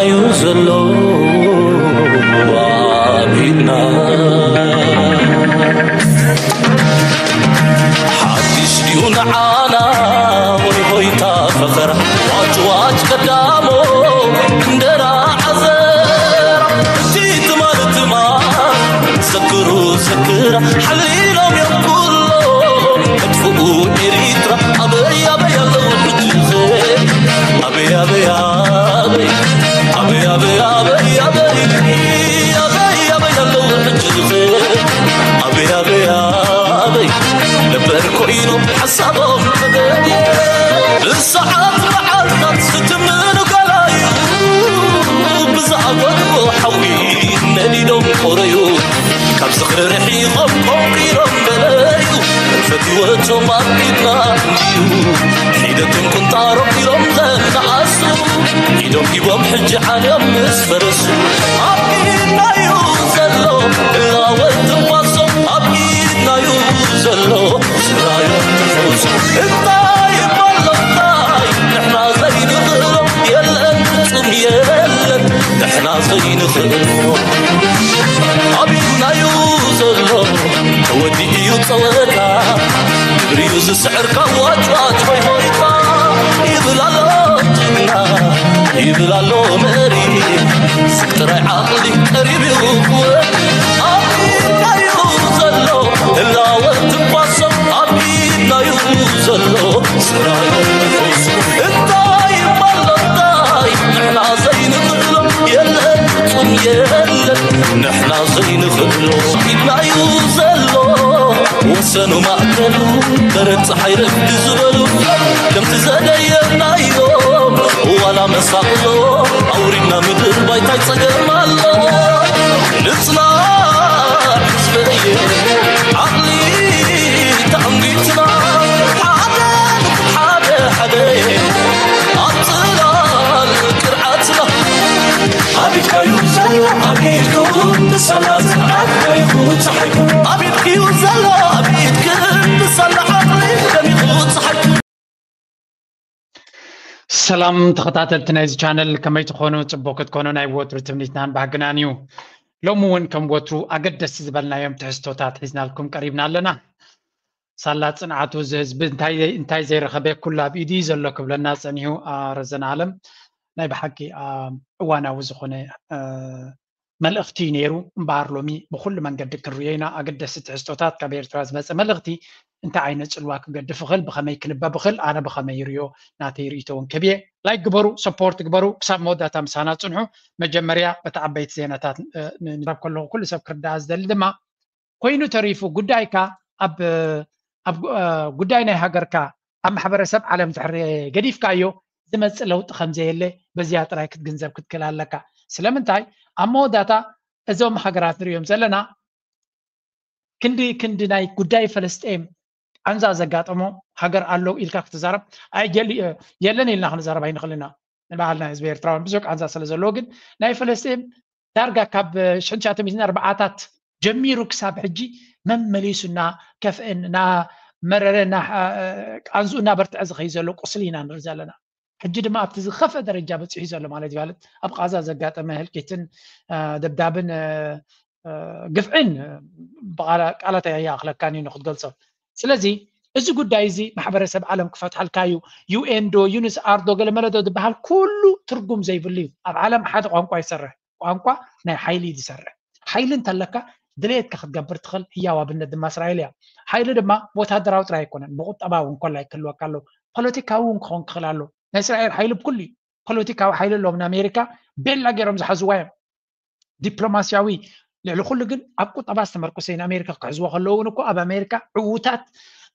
እዩ ዘሎ ኣብ ኢድና። ሓድሽ ድዩ ንዓና ወይ ሆይታ ፈኸራ? ዋጭ ዋጭ ቀዳሞ እንጀራ ዓዘራ። እቲ ትማል ትማል ዘክሩ ዘክራ። ሓሊሎም እዮም ኩሎም መጥፍኡ ኤሪትራ። ኣበይ ኣበይ ኣለዉ ሕጂ ኸ? ኣበይ ኣበይ ኣበይ ኣበይ ኣበይ ኣበይ ኣበይ ኣበይ ኣበይ ኣለዉ ሕጂ ኸ? ኣበይ ኣበይ ኣበይ ነበር ኮይኖም ሓሳቦም ተገድየ። ብሰዓት መዓልታት ዝትምኑ ገላዩ ብዝኣጎድዎ ሓዊ ነዲዶም ቆረዩ። ካብ ዝኽሪ ርሒቖም ቆንቂሮም በለዩ። ፈትወቶም ኣብ ኢድና እንድዩ። ሒደቶም ቁንጣሮ ኢሎም ዘነኣሱ ኢዶም ሂቦም ሕጂ ዓንዮም ምስ ፈረሱ። ኣብ ኢድናዩ ዘሎ እላወ ትንፋሶም ኣብ ኢድናዩ ዘሎ ስራዮም ትንፋሶም። እንታይ እሞ ኣሎ እንታይ ንሕና ዘይንኽእሎ የለን ፍጹም የለን ንሕና ዘይንኽእሎ። ኣብ ኢድናዩ ዘሎ ተወዲኡ እዩ ጸወታ። ግብሪ እዩ ዝስዕር ካብ ዋጭ ዋጭ ሆይ ሆይታ። ይብል ኣሎ ጅግና ይብል ኣሎ መሪ። ስቅ ጥራይ ዓቕሊ ቀሪብ እዩ ክወዲ። ኣብ ኢድናዩ ዘሎ ህላወ ትንፋሶም ኣብ ኢድናዩ ዘሎ ስራዮም ትንፋሶም። እንታይ እሞ ኣሎ እንታይ ንሕና ዘይንኽእሎ የለን ፍጹም የለን ንሕና ዘይንኽእሎ። ኢድናዩ ዘሎ ወሰኑ ማእከሉ በረድ ጸሓይ ረፍዲ ዝበሉ ከምቲ ዘደየብናዮ ዋላ መሳቕሎ ኣውሪድና ምድር ባይታይ ጸገም ኣሎ። ንጽናዕ ህዝበየ ዓቕሊ ተኣንጊትና ሓደ ሓደ ሓደ ኣብ ጽላል ቅርዓትና። ኣብ ኢድካዩ ዘሎ ኣብ ኢድኩ ንሰላ ጽንዓት ናይኹ ጸሓይኩ። ኣብ ኢድክዩ ዘሎ ኣብ ኢድክ ንሰላ ዓቕሊ ደሚኹ ጸሓይኩ። ሰላም ተኸታተልቲ ናይዚ ቻነል፣ ከመይ ትኾኑ? ጽቡቕ ክትኮኑ ናይ ወትሩ ትምኒትናን ባህግናን እዩ። ሎሚ እውን ከም ወትሩ ኣገደስቲ ዝበልናዮም ትሕዝቶታት ሒዝናልኩም ቀሪብና ኣለና። ሳላ ጽንዓቱ እዚ ህዝቢ እንታይ ዘይ-፣ እንታይ ዘይረኸበ ኩሉ ኣብ ኢዱ እዩ ዘሎ ክብለና ጸኒሑ፣ አ፣ ረዘነ ኣለም ናይ ብሓቂ፣ አ፣ እዋናዊ ዝኾነ፣ አ፣ መልእኽቲ እዩ ነይሩ። እምበኣር ሎሚ ብኹሉ መንገዲ ክንርእዮ ኢና። ኣገደስቲ ትሕዝቶታት ካብ ኤርትራ ዝመጸ መልእኽቲ እንታይ ዓይነት ጽልዋ ክገድፍ ይኽእል፣ ብኸመይ ክንበብ ይኽእል፣ ኣነ ብኸመይ ይርእዮ፣ ናተይ ርእይቶ እውን ክህብ እየ። ላይክ ግበሩ፣ ሰፖርት ግበሩ፣ ክሳብ መወዳእታ ምሳና ጽንሑ። መጀመርያ በቲ ዓበይቲ ዜናታት፣ እ፣ ን-፣ ንዛረብ ከለኹ ኩሉ ሰብ ክርዳኣ ዝደሊ ድማ ኮይኑ ተሪፉ ጉዳይካ ኣብ፣ ኣብ፣ እ፣ ጉዳይ ናይ ሃገርካ ኣብ ማሕበረሰብ ዓለም ድሕሪ ገዲፍካዮ ዝመጽእ ለውጢ ከም ዘየለ በዚኣ ጥራይ ክትግንዘብ ክትክእል ኣለካ። ስለምንታይ ኣብ መወዳእታ እዞም ሃገራት ንርእዮም ዘለና ክንዲ፣ ክንዲ ናይ ጉዳይ ፈለስጤም ቃንዛ ዘጋጠሞ ሃገር ኣሎ ኢልካ ክትዛረብ ኣይ-፣ የል-፣ የለን ኢልና ክንዛረብ ኣይንኽእል ኢና። ንባህልና ህዝቢ ኤርትራውያን ብዙሕ ቃንዛ ስለ ዘለዎ፣ ግን ናይ ፈለስጤም ዳርጋ ካብ ሽሕን ትሽዓተ ሚእትን ኣርባዓታት ጀሚሩ ክሳብ ሕጂ መመሊሱ እና ከፍእን እና መረረ እና፣ እ፣ ቃንዙ እና በርትዐ ዝኸይ ዘሎ ቁስሊ ኢና ንርኢ ዘለና። ሕጂ ድማ ኣብቲ ዝኸፍአ ደረጃ በጺሑ ዘሎ ማለት እዩ። ማለት ኣብ ቃዛ ዘጋጠመ ህልቂትን፣ እ፣ ደብዳብን፣ እ፣ እ፣ ግፍዕን፣ እ፣ ብቓላ-፣ ቃላት ኣይኣኽለካን እዩ ንክትገልጾ። ስለዚ እዚ ጉዳይ እዚ ማሕበረሰብ ዓለም ክፈትሓልካ እዩ። ዩ ኤን ዶ፣ ዩንስ ኣር ዶ፣ ገለ መለ ዶ ዝበሃል ኩሉ ትርጉም ዘይብሉ እዩ። ኣብ ዓለም ሓደ ቋንቋ ይሰርሕ። ቋንቋ ናይ ሓይሊ እዩ ዝሰርሕ። ሓይሊ እንተለካ ድሌትካ ክትገብር ትኽእል ህያው ኣብነት ድማ እስራኤል እያ። ሓይሊ ድማ ብወታደራዊ ጥራይ ኣይኮነን፣ ብቁጠባዊ እውን ኮላይ ክህልወካ ኣለዎ። ፖለቲካዊ እውን ክኸውን ክኽእል ኣለዎ። ናይ እስራኤል ሓይሊ ብኩሉ እዩ። ፖለቲካዊ ሓይሊ ኣለዎም። ንኣሜሪካ ቤላ ገይሮም ዝሓዝዋ እዮም። ዲፕሎማስያዊ ልዕሊ ኩሉ ግን ኣብ ቁጠባ ዝተመርኮሰ እዩ። ንኣሜሪካ ክሕዝዎ ከለዉ እውን እኮ ኣብ ኣሜሪካ ዕዉታት፣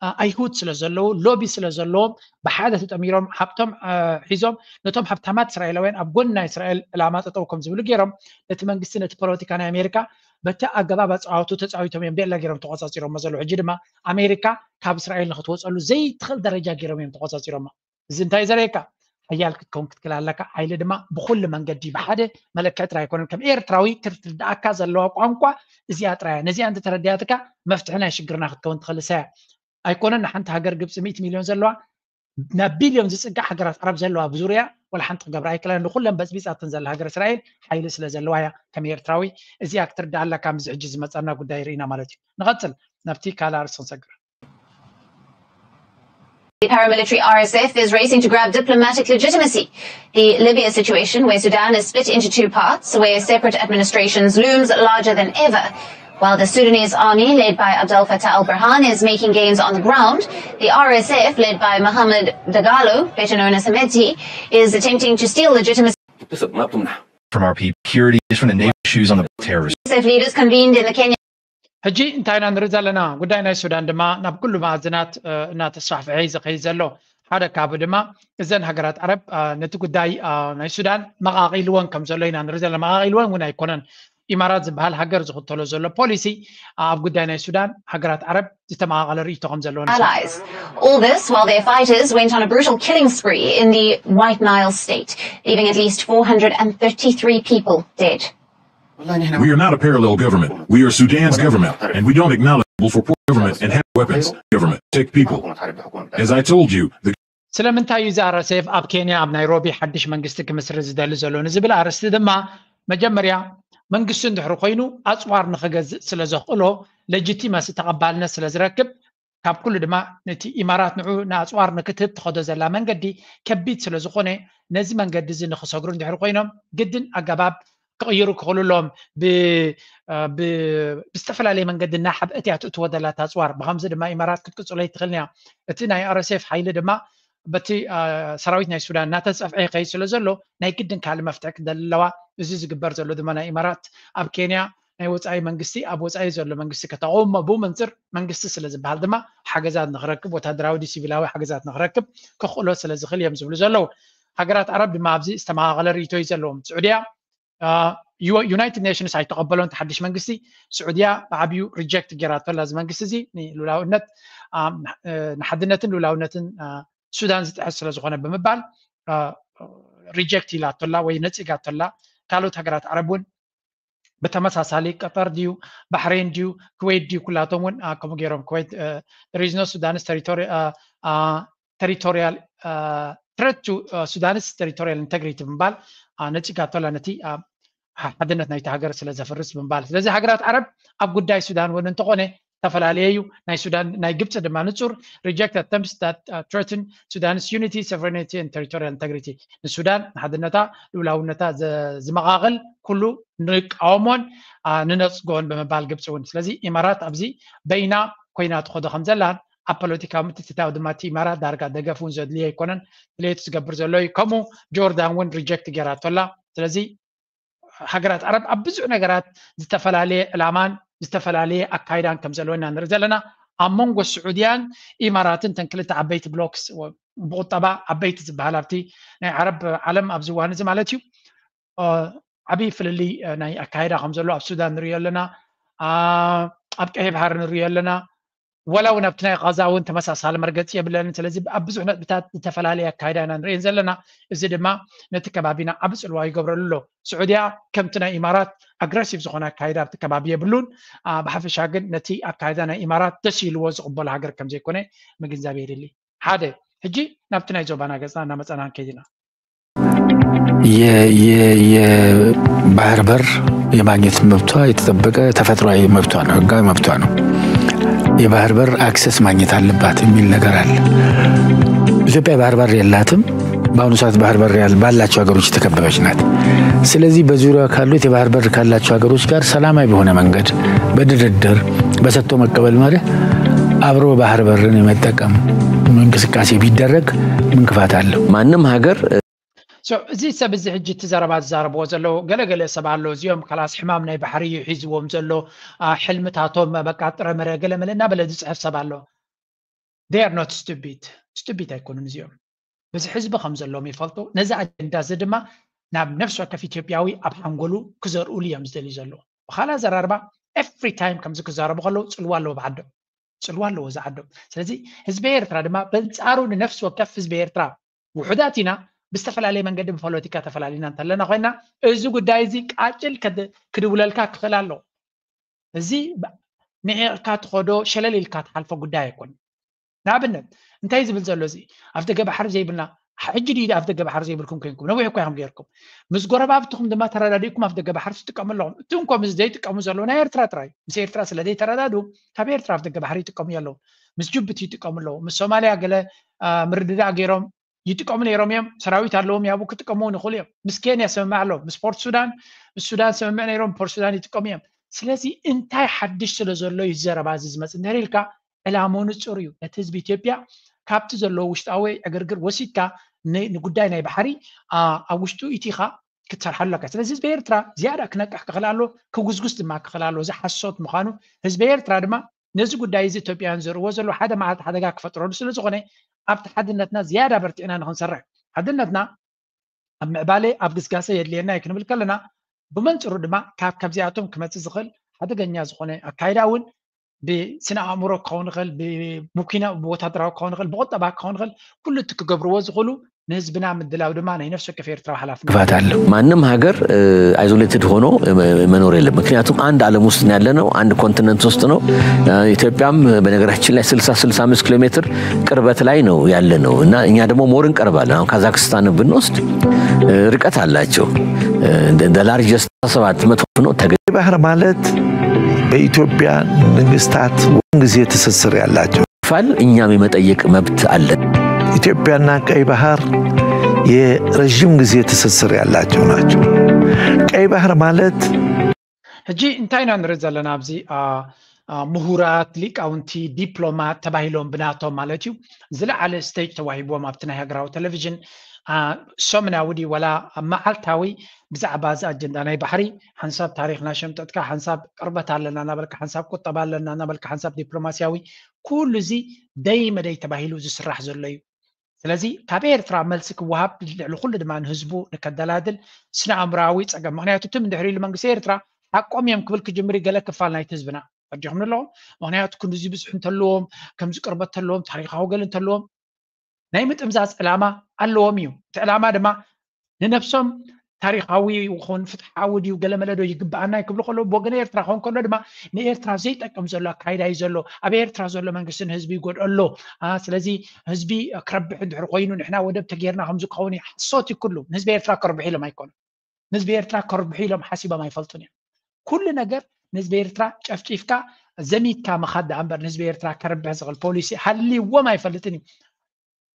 አ፣ ኣይሁድ ስለ ዘለዉ፣ ሎቢ ስለ ዘለዎም ብሓደ ተጠሚሮም ሃብቶም፣ አ፣ ሒዞም ነቶም ሃብታማት እስራኤላውያን ኣብ ጎኒ ናይ እስራኤል ዕላማ ጠጠው ከም ዝብሉ ገይሮም ነቲ መንግስቲ ነቲ ፖለቲካ ናይ ኣሜሪካ በቲ ኣገባብ ኣጻዋቱ ተጻዊቶም እዮም ቤላ ገይሮም ተቆጻጺሮሞ ዘለዉ። ሕጂ ድማ ኣሜሪካ ካብ እስራኤል ንክትወጸሉ ዘይትኽእል ደረጃ ገይሮም እዮም ተቆጻጺሮሞ። እዚ እንታይ ዘርእየካ? ሓያል ክትከውን ክትክእል ኣለካ። ሓይሊ ድማ ብኹሉ መንገዲ ብሓደ መለክዒ ጥራይ ኣይኮነን። ከም ኤርትራዊ ክትርድኣካ ዘለዋ ቋንቋ እዚኣ ጥራይ እያ። ነዚኣ እንተተረዲኣትካ መፍትሒ ናይ ሽግርና ክትከውን ትኽእል እሳ እያ። ኣይኮነን ንሓንቲ ሃገር ግብፂ ሚእቲ ሚልዮን ዘለዋ ናብ ቢልዮን ዝፅጋዕ ሃገራት ዓረብ ዘለዋ ብዙርያ ወላ ሓንቲ ክገብራ ኣይክእላን። ንኩለን በፅቢፃተን ዘላ ሃገር እስራኤል ሓይሊ ስለ ዘለዋ እያ። ከም ኤርትራዊ እዚኣ ክትርዳእ ኣለካ። ምስዚ ሕጂ ዝመፀና ጉዳይ ርኢና ማለት እዩ። ንቐፅል፣ ናብቲ ካልእ ኣርእስቲ ክንሰግር። The paramilitary R S F is racing to grab diplomatic legitimacy. The Libya situation, where Sudan is split into two parts, where separate administrations, looms larger than ever. While the Sudanese army, led by Abdel Fattah al Burhan, is making gains on the ground, the R S F, led by Mohamed Dagalo, better known as Hemedti, is attempting to steal legitimacy. From our people, security is from the neighbor shoes on the terrorists. R S F leaders convened in the Kenyan ሕጂ እንታይ ኢና ንርኢ ዘለና? ጉዳይ ናይ ሱዳን ድማ ናብ ኩሉ መኣዝናት እናተስፋሕፍሐ እዩ ዝኸይድ ዘሎ። ሓደ ካብኡ ድማ እዘን ሃገራት ዓረብ ነቲ ጉዳይ ናይ ሱዳን መቓቒልወን ከም ዘሎ ኢና ንርኢ ዘለና። መቓቒልወን እውን ኣይኮነን። ኢማራት ዝበሃል ሃገር ዝኽተሎ ዘሎ ፖሊሲ ኣብ ጉዳይ ናይ ሱዳን ሃገራት ዓረብ ዝተመቓቐለ ርእይቶ ከም ዘለዎ All this while their fighters went on a brutal killing spree in the White Nile state, leaving at least four hundred and thirty-three people dead. We are not a parallel government. We are Sudan's government, and we don't acknowledge people for poor government and have weapons. Government take people. As I told you, the ስለምንታይ እዩ እዚ R S F ኣብ ኬንያ ኣብ ናይሮቢ ሓድሽ መንግስቲ ክምስርት ዝደሊ ዘሎ ንዝብል ኣርእስቲ ድማ መጀመርያ መንግስቲ እንድሕሪ ኮይኑ ኣፅዋር ንክገዝእ ስለ ዘኽእሎ legitimacy ተቐባልነት ስለ ዝረክብ ካብ ኩሉ ድማ ነቲ ኢማራት ንዑ ንኣፅዋር ንክትህብ ትኸዶ ዘላ መንገዲ ከቢድ ስለ ዝኾነ ነዚ መንገዲ እዚ ንክሰግሩ እንድሕሪ ኮይኖም ግድን ኣገባብ ክቕይሩ ክኽእሉ ኣለዎም። ብዝተፈላለየ መንገዲ እናሓብአት እያ ትእትዎ ዘላ ኣፅዋር። ብከምዚ ድማ ኢማራት ክትቅፅሎ ኣይትኽእልን እያ። እቲ ናይ R S F ሓይሊ ድማ በቲ ሰራዊት ናይ ሱዳን እናተፀፍዐ ይኸይድ ስለ ዘሎ ናይ ግድን ካልእ መፍትሒ ክደሊ ኣለዋ። እዚ ዝግበር ዘሎ ድማ ናይ ኢማራት ኣብ ኬንያ ናይ ወፃኢ መንግስቲ ኣብ ወፃኢ ዘሎ መንግስቲ ከተቐውሞ ብኡ መንፅር መንግስቲ ስለ ዝበሃል ድማ ሓገዛት ንክረክብ ወታደራዊ ድዩ ሲቪላዊ ሓገዛት ንክረክብ ክኽእሎ ስለ ዝኽእል እዮም ዝብሉ ዘለዉ። ሃገራት ዓረብ ድማ ኣብዚ ዝተመቓቐለ ርእይቶ እዩ ዘለዎም። ስዑድያ ዩናይትድ ኔሽንስ ኣይተቐበሎን እቲ ሓድሽ መንግስቲ። ስዑድያ ብዓብዩ reject ጌራቶ ኣላ እዚ መንግስቲ እዚ ንሉላውነት ንሓድነትን ሉላውነትን ሱዳን ዝጥሕስ ስለ ዝኾነ ብምባል reject ኢላቶ ኣላ ወይ ነፂጋቶ ኣላ። ካልኦት ሃገራት ዓረብ እውን ብተመሳሳሊ ቀጠር ድዩ ባሕሬን ድዩ ክወይት ድዩ ኩላቶም እውን ከምኡ ገይሮም። ክወይት there is no Sudanese territorial threat to Sudanese territorial integrity ብምባል ነፂጋቶ ኣላ ነቲ ሓድነት ናይቲ ሃገር ስለ ዘፍርስ ብምባል። ስለዚ ሃገራት ዓረብ ኣብ ጉዳይ ሱዳን እውን እንተኾነ ዝተፈላለየ እዩ። ናይ ሱዳን ናይ ግብፂ ድማ ንፁር reject attempts that threaten Sudan's unity, sovereignty and territorial integrity። ንሱዳን ንሓድነታ ልኡላውነታ ዝመቓቕል ኩሉ ንቃወሞን ንነፅጎን ብምባል ግብፂ እውን። ስለዚ ኢማራት ኣብዚ በይና ኮይና ትኸዶ ከም ዘላን ኣብ ፖለቲካዊ ምትእትታው ድማ እቲ ኢማራት ዳርጋ ደገፍ እውን ዘድልዮ ኣይኮነን ድሌቱ ዝገብር ዘሎ እዩ። ከምኡ ጆርዳን እውን reject ጌራቶ ኣላ። ስለዚ ሃገራት ዓረብ ኣብ ብዙሕ ነገራት ዝተፈላለየ ዕላማን ዝተፈላለየ ኣካይዳን ከም ዘለዎ ኢና ንርኢ ዘለና። ኣብ መንጎ ስዑድያን ኢማራትን እተን ክልተ ዓበይቲ blocs ብቁጠባ ዓበይቲ ዝበሃል ኣብቲ ናይ ዓረብ ዓለም ኣብዚ እዋን እዚ ማለት እዩ ዓብዪ ፍልልይ ናይ ኣካይዳ ከም ዘሎ ኣብ ሱዳን ንሪኦ ኣለና፣ ኣብ ቀይሕ ባሕሪ ንሪኦ ኣለና። ወላ እውን ኣብቲ ናይ ቃዛ እውን ተመሳሳሊ መርገፂ የብለንን። ስለዚ ኣብ ብዙሕ ነጥብታት ዝተፈላለየ ኣካይዳ ኢና ንርእየን ዘለና። እዚ ድማ ነቲ ከባቢና ዓቢ ፅልዋ ይገብረሉ ኣሎ። ስዑድያ ከምቲ ናይ ኢማራት ኣግረሲቭ ዝኾነ ኣካይዳ ኣብቲ ከባቢ የብሉን። ብሓፈሻ ግን ነቲ ኣካይዳ ናይ ኢማራት ደስ ኢልዎ ዝቕበሎ ሃገር ከም ዘይኮነ ምግንዛብ የድሊ። ሓደ ሕጂ ናብቲ ናይ ዞባና ገፅና እናመፀና ንከይድ ኢና። የባህር በር የማግኘት መብቷ የተጠበቀ ተፈጥሯዊ መብቷ ነው፣ ህጋዊ መብቷ ነው። የባህር በር access ማግኘት አለባት የሚል ነገር አለ። ኢትዮጵያ የባህር በር የላትም። በአሁኑ ሰዓት ባህር በር ባላቸው ሀገሮች የተከበበች ናት። ስለዚህ በዙሪያ ካሉት የባህር በር ካላቸው ሀገሮች ጋር ሰላማዊ በሆነ መንገድ በድርድር በሰጥቶ መቀበል መርህ አብሮ ባህር በርን የመጠቀም እንቅስቃሴ ቢደረግ ምን ክፋት አለው? ማንም ሀገር So እዚ ሰብ እዚ ሕጂ እቲ ዘረባ ዝዛረብዎ ዘለዉ ገለገለ ሰብ ኣሎ፣ እዚኦም ከላስ ሕማም ናይ ባሕሪ እዩ ሒዝዎም ዘሎ፣ ሕልምታቶም በቃ ጥረምረ ገለመለ እናበለ ዝፅሕፍ ሰብ ኣሎ። They are not stupid። Stupid ኣይኮኑን እዚኦም። በዚ ህዝቢ ከም ዘለዎም ይፈልጡ። ነዚ ኣጀንዳ እዚ ድማ ናብ ነፍሲ ወከፍ ኢትዮጵያዊ ኣብ ሓንጎሉ ክዘርእሉ እዮም ዝደልዩ ዘለዉ። ብኻልእ ኣዘራርባ every time ከምዚ ክዛረቡ ከለዉ ፅልዋ ኣለዎ ብዓዶም። ፅልዋ ኣለዎ እዚ ዓዶም። ስለዚ ህዝቢ ኤርትራ ድማ በንፃሩ ንነፍሲ ወከፍ ህዝቢ ኤርትራ ውሑዳት ኢና፣ ብዝተፈላለየ መንገዲ ብፖለቲካ ተፈላሊና እንተለና ኮይና እዚ ጉዳይ እዚ ቃጭል ክድውለልካ ክኽእል ኣለዎ። እዚ ንዒቕካ ትኸዶ ሸለል ኢልካ ትሓልፎ ጉዳይ ኣይኮን። ንኣብነት እንታይ ዝብል ዘሎ እዚ ኣብ ደገ ባሕሪ ዘይብልና ሕጂ ድዩ ኣፍ ደገ ባሕሪ ዘይብልኩም ኮይንኩም? ነዊሕ እኳ ኢኹም ገይርኩም። ምስ ጎረባብትኹም ድማ ተረዳዲእኩም ኣፍ ደገ ባሕሪ ትጥቀሙ ኣለኹም። እቲ እንኮ ምስ ዘይጥቀሙ ዘለዉ ናይ ኤርትራ ጥራይ እዩ። ምስ ኤርትራ ስለ ዘይተረዳድኡ ካብ ኤርትራ ኣፍ ደገ ባሕሪ ይጥቀሙ ኣለዉ። ምስ ጅቡቲ ይጥቀሙ ኣለዉ። ምስ ሶማልያ ገለ ምርድዳእ ገይሮም ይጥቀሙ ነይሮም እዮም። ሰራዊት ኣለዎም ያቡ ክጥቀሙ እውን ይኽእሉ እዮም። ምስ ኬንያ ስምምዕ ኣለዎም። ምስ ፖርት ሱዳን፣ ምስ ሱዳን ስምምዕ ነይሮም፣ ፖርት ሱዳን ይጥቀሙ እዮም። ስለዚ እንታይ ሓድሽ ስለ ዘሎ እዩ ዘረባ እዚ ዝመፅእ እንድሕር ኢልካ ዕላምኡ ንፁር እዩ። ነቲ ህዝቢ ኢትዮጵያ ካብቲ ዘለዎ ውሽጣዊ ዕግርግር ወሲድካ ንጉዳይ ናይ ባሕሪ ኣብ ውሽጡ ኢቲኻ ክትሰርሓሉ ኣለካ። ስለዚ ህዝቢ ኤርትራ ዝያዳ ክነቅሕ ክኽእል ኣሎ፣ ክጉዝጉዝ ድማ ክኽእል ኣሎ። እዚ ሓሶት ምዃኑ ህዝቢ ኤርትራ ድማ ነዚ ጉዳይ እዚ ኢትዮጵያውያን ዘርእዎ ዘለዉ ሓደ መዓልቲ ሓደጋ ክፈጥረሉ ስለ ዝኾነ ኣብቲ ሓድነትና ዝያዳ በርቲዕና ንኽንሰርሕ ሓድነትና ኣብ ምዕባለ ኣብ ግስጋሰ የድልየና እዩ ክንብል ከለና ብመንፅሩ ድማ ካብ ካብዚኣቶም ክመፅእ ዝኽእል ሓደገኛ ዝኾነ ኣካይዳ እውን ብስነ ኣእምሮ ክኸውን ይኽእል፣ ብሙኪና ብወታደራዊ ክኸውን ይኽእል፣ ብቁጠባ ክኸውን ይኽእል፣ ኩሉ እቲ ክገብርዎ ዝኽእሉ ንህዝብና ምድላው ድማ ናይ ነፍሲ ወከፍ ኤርትራዊ ሓላፍነት። ክፋት አለው። ማንም ሀገር አይዞሌትድ ሆኖ መኖር የለም። ምክንያቱም አንድ ዓለም ውስጥ ነው ያለነው፣ አንድ ኮንቲነንት ውስጥ ነው። ኢትዮጵያም በነገራችን ላይ ስልሳ ስልሳ አምስት ኪሎ ሜትር ቅርበት ላይ ነው ያለነው እና እኛ ደግሞ ሞር እንቀርባለን። አሁን ካዛክስታን ብንወስድ ርቀት አላቸው። ላርጀስት ሰባት መቶ ነው ተገ- ቀይ ባህር ማለት በኢትዮጵያ መንግስታት ጊዜ ትስስር ያላቸው ፋል እኛም የመጠየቅ መብት አለን። ኢትዮጵያና ቀይ ባህር የረዥም ጊዜ ትስስር ያላቸው ናቸው። ቀይ ባህር ማለት ሕጂ እንታይ ኢና ንርኢ ዘለና ኣብዚ ምሁራት፣ ሊቃውንቲ፣ ዲፕሎማት ተባሂሎም ብናቶም ማለት እዩ ዝለዓለ ስቴጅ ተዋሂብዎም ኣብቲ ናይ ሃገራዊ ቴሌቪዥን ሰሙናዊ ድዩ ወላ መዓልታዊ ብዛዕባ እዚ ኣጀንዳ ናይ ባሕሪ ሓንሳብ ታሪኽና ሸምጠጥካ ሓንሳብ ቅርበት ኣለና እናበልካ ሓንሳብ ቁጠባ ኣለና እናበልካ ሓንሳብ ዲፕሎማስያዊ ኩሉ እዚ ደይ መደይ ተባሂሉ ዝስራሕ ዘሎ እዩ። ስለዚ ካብ ኤርትራ መልሲ ክወሃብ ልዕሊ ኩሉ ድማ ንህዝቡ ንከደላድል ስነ ኣእምራዊ ፀገም ምክንያቱ ትም እንድሕር ኢሉ መንግስቲ ኤርትራ ሓቆም እዮም ክብል ክጅምር ገለ ክፋል ናይቲ ህዝብና ፈዲኹም ኣለኹም ምክንያቱ ክንዚ ብዙሕ እንተለዎም ከምዚ ቅርበት እንተለዎም ታሪካዊ ገለ እንተለዎም ናይ ምጥምዛዝ ዕላማ ኣለዎም እዩ። እቲ ዕላማ ድማ ንነብሶም ታሪኻዊ ይኹን ፍትሓዊ ድዩ ገለመለ ዶ ይግብኣና ክብሉ ከለዉ ብወገን ኤርትራ ክኸውን ከሎ ድማ ንኤርትራ ዘይጠቅም ዘሎ ኣካይዳ እዩ ዘሎ። ኣብ ኤርትራ ዘሎ መንግስቲ ንህዝቢ ይጎድኦ ኣሎ። ስለዚ ህዝቢ ክረብሕ እንድሕር ኮይኑ ንሕና ወደብ ተጌርና ከምዚ ክኸውን እዩ ሓሶት እዩ ኩሉ። ንህዝቢ ኤርትራ ከርብሑ ኢሎም ኣይኮኑን። ንህዝቢ ኤርትራ ከርብሑ ኢሎም ሓሲቦም ኣይፈልጡን እዮም። ኩሉ ነገር ንህዝቢ ኤርትራ ጨፍጪፍካ ዘሚትካ ምኻድ ደኣ እምበር ንህዝቢ ኤርትራ ከርብሕ ዝኽእል ፖሊሲ ሃልይዎም ኣይፈልጥን እዩ።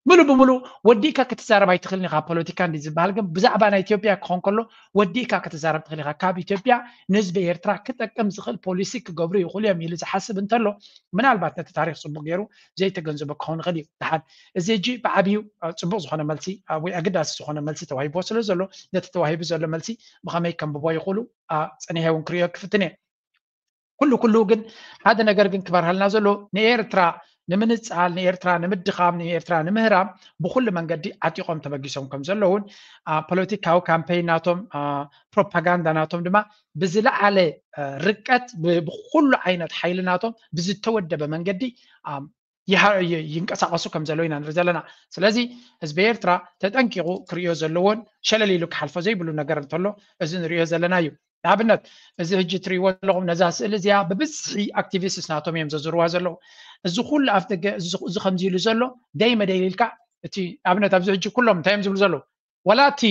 ምሉ ብምሉ ወዲእካ ክትዛረብ ኣይትኽእልን ኢኻ ፖለቲካ እንዲ ዝበሃል ግን ብዛዕባ ናይ ኢትዮጵያ ክኾን ከሎ ወዲእካ ክትዛረብ ትኽእል ኢኻ ካብ ኢትዮጵያ ንህዝቢ ኤርትራ ክጠቅም ዝኽእል ፖሊሲ ክገብሩ ይኽእሉ እዮም ኢሉ ዝሓስብ እንተሎ ምናልባት ነቲ ታሪክ ፅቡቅ ገይሩ ዘይተገንዘቦ ክኸውን ይኽእል እዩ ድሓን እዚ እጂ ብዓብዩ ፅቡቅ ዝኾነ መልሲ ወይ ኣገዳሲ ዝኾነ መልሲ ተዋሂቦ ስለ ዘሎ ነቲ ተዋሂቡ ዘሎ መልሲ ብኸመይ ከንብቦ ይኽእሉ ፀኒሐ እውን ክሪኦ ክፍትን እየ ኩሉ ኩሉ ግን ሓደ ነገር ግን ክበርሃልና ዘሎ ንኤርትራ ንምንፃል ንኤርትራ ንምድኻም ንኤርትራ ንምህራም ብኩሉ መንገዲ ዓጢቆም ተበጊሶም ከም ዘለውን ፖለቲካዊ ካምፔይን ናቶም ፕሮፓጋንዳ ናቶም ድማ ብዝለዓለ ርቀት ብኩሉ ዓይነት ሓይሊ ናቶም ብዝተወደበ መንገዲ ይንቀሳቀሱ ከም ዘለዉ ኢና ንርኢ ዘለና ስለዚ ህዝቢ ኤርትራ ተጠንቂቁ ክርእዮ ዘለዎን ሸለል ኢሉ ክሓልፎ ዘይብሉ ነገር እንተሎ እዚ ንርእዮ ዘለና እዩ ንኣብነት እዚ ሕጂ ትርእይዎ ኣለኹም ነዛ ስእሊ እዚኣ ብብዝሒ ኣክቲቪስትስ ናቶም እዮም ዘዝርዋ ዘለዉ እዚ ኩሉ ኣፍ ደገ እዚ ከምዚ ኢሉ ዘሎ ደይ መደይ ኢልካ እቲ ኣብነት ኣብዚ ሕጂ ኩሎም እንታይ እዮም ዝብሉ ዘለዉ ወላ እቲ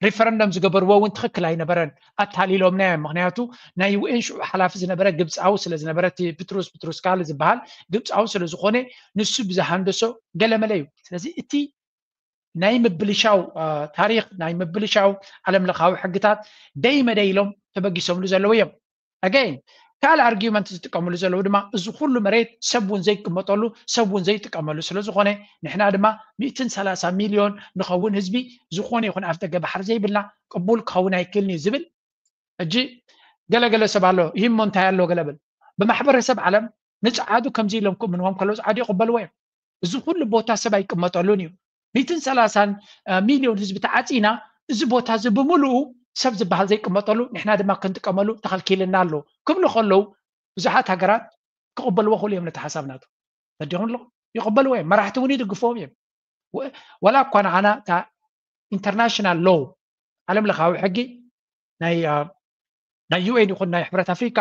ሪፈረንደም ዝገበርዎ እውን ትኽክል ኣይነበረን ኣታሊሎምና እዮም ምክንያቱ ናይ ዩኤን ሽዑ ሓላፊ ዝነበረ ግብፃዊ ስለ ዝነበረ እቲ ፕትሩስ ፕትሩስ ካል ዝበሃል ግብፃዊ ስለ ዝኾነ ንሱ ብዝሃንደሶ ገለመለ እዩ ስለዚ እቲ ናይ ምብልሻው ታሪክ ናይ ምብልሻው ዓለም ለኻዊ ሕግታት ደይ መደይ ኢሎም ተበጊሶምሉ ዘለዉ እዮም ኣገይን ካልእ ኣርጊመንት ዝጥቀምሉ ዘለዉ ድማ እዚ ኩሉ መሬት ሰብ እውን ዘይቅመጠሉ ሰብ እውን ዘይጥቀመሉ ስለ ዝኾነ ንሕና ድማ ሚእትን ሰላሳ ሚልዮን ንኸውን ህዝቢ ዝኾነ ይኹን ኣፍ ደገ ባሕሪ ዘይብልና ቅቡል ክኸውን ኣይክእልን እዩ ዝብል ሕጂ ገለገለ ሰብ ኣሎ ይህሞ እንታይ ኣሎ ገለብል ብማሕበረሰብ ዓለም ንፀዓዱ ከምዚ ኢሎም ክእምንዎም ከለዉ ፀዓዱ ይቕበልዎ እዮም እዚ ኩሉ ቦታ ሰብ ኣይቅመጠሉን እዩ ሚትን ሰላሳን ሚልዮን ህዝቢ ተዓፂና እዚ ቦታ እዚ ብምሉኡ ሰብ ዝበሃል ዘይቅመጠሉ ንሕና ድማ ክንጥቀመሉ ተኸልኪልና ኣሎ ክብሉ ከለዉ ብዙሓት ሃገራት ክቕበልዎ ክእሉ እዮም ነቲ ሓሳብ ናቱ ተዲኹም ኣለኹም ይቕበልዎ እዮም መራሕቲ እውን ይድግፍዎም እዮም ወላ እኳ ንዓና እታ ኢንተርናሽናል ሎው ዓለም ለኻዊ ሕጊ ናይ ዩኤን ይኹን ናይ ሕብረት ኣፍሪካ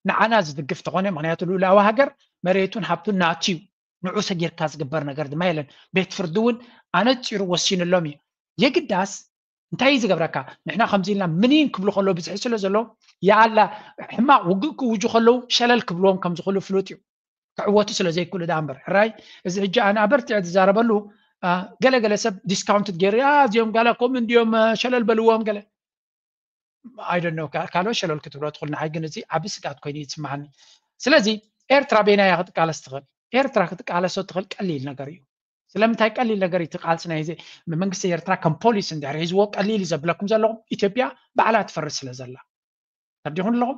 ንዓና ዝድግፍ ተኾነ ምክንያቱ ልኡላዊ ሃገር መሬቱን ሃብቱን ናትዩ ንዑ ሰጊርካ ዝግበር ነገር ድማ የለን። ቤት ፍርዲ እውን ኣነፂሩ ወሲንሎም እዩ። የግዳስ እንታይ እዩ ዝገብረካ? ንሕና ከምዚ ኢልና ምኒን ክብሉ ከለዉ ብዝሒ ስለ ዘሎ ይኣላ ሕማቕ ውግእ ክውጁ ከለዉ ሸለል ክብልዎም ከም ዝኽእሉ ፍሉጥ እዩ። ክዕወቱ ስለ ዘይክእሉ ደኣ እምበር ሕራይ። እዚ ሕጂ ኣነ ኣበርቲዐ ዝዛረበሉ ገለገለ ሰብ ዲስካውንት ገይሩ እዚኦም ጋላ ከምኡ እንዲኦም ሸለል በልዎም ገለ ኣይደኖ ካልኦት ሸለል ክትብሎ ትኽእል። ንዓይ ግን እዚ ዓቢ ስግኣት ኮይኑ ይስምዓኒ። ስለዚ ኤርትራ በይና እያ ክትቃለስ ትኽእል። ኤርትራ ክትቃለሶ ትኽእል ቀሊል ነገር እዩ። ስለምንታይ ቀሊል ነገር እዩ? እቲ ቃልሲ ናይ መንግስቲ ኤርትራ ከም ፖሊሲ እንድሕር ሒዝዎ ቀሊል እዩ ዘብለኩም ዘለኹም ኢትዮጵያ ባዕላ ትፈርስ ስለ ዘላ ተርዲኹም ኣለኹም።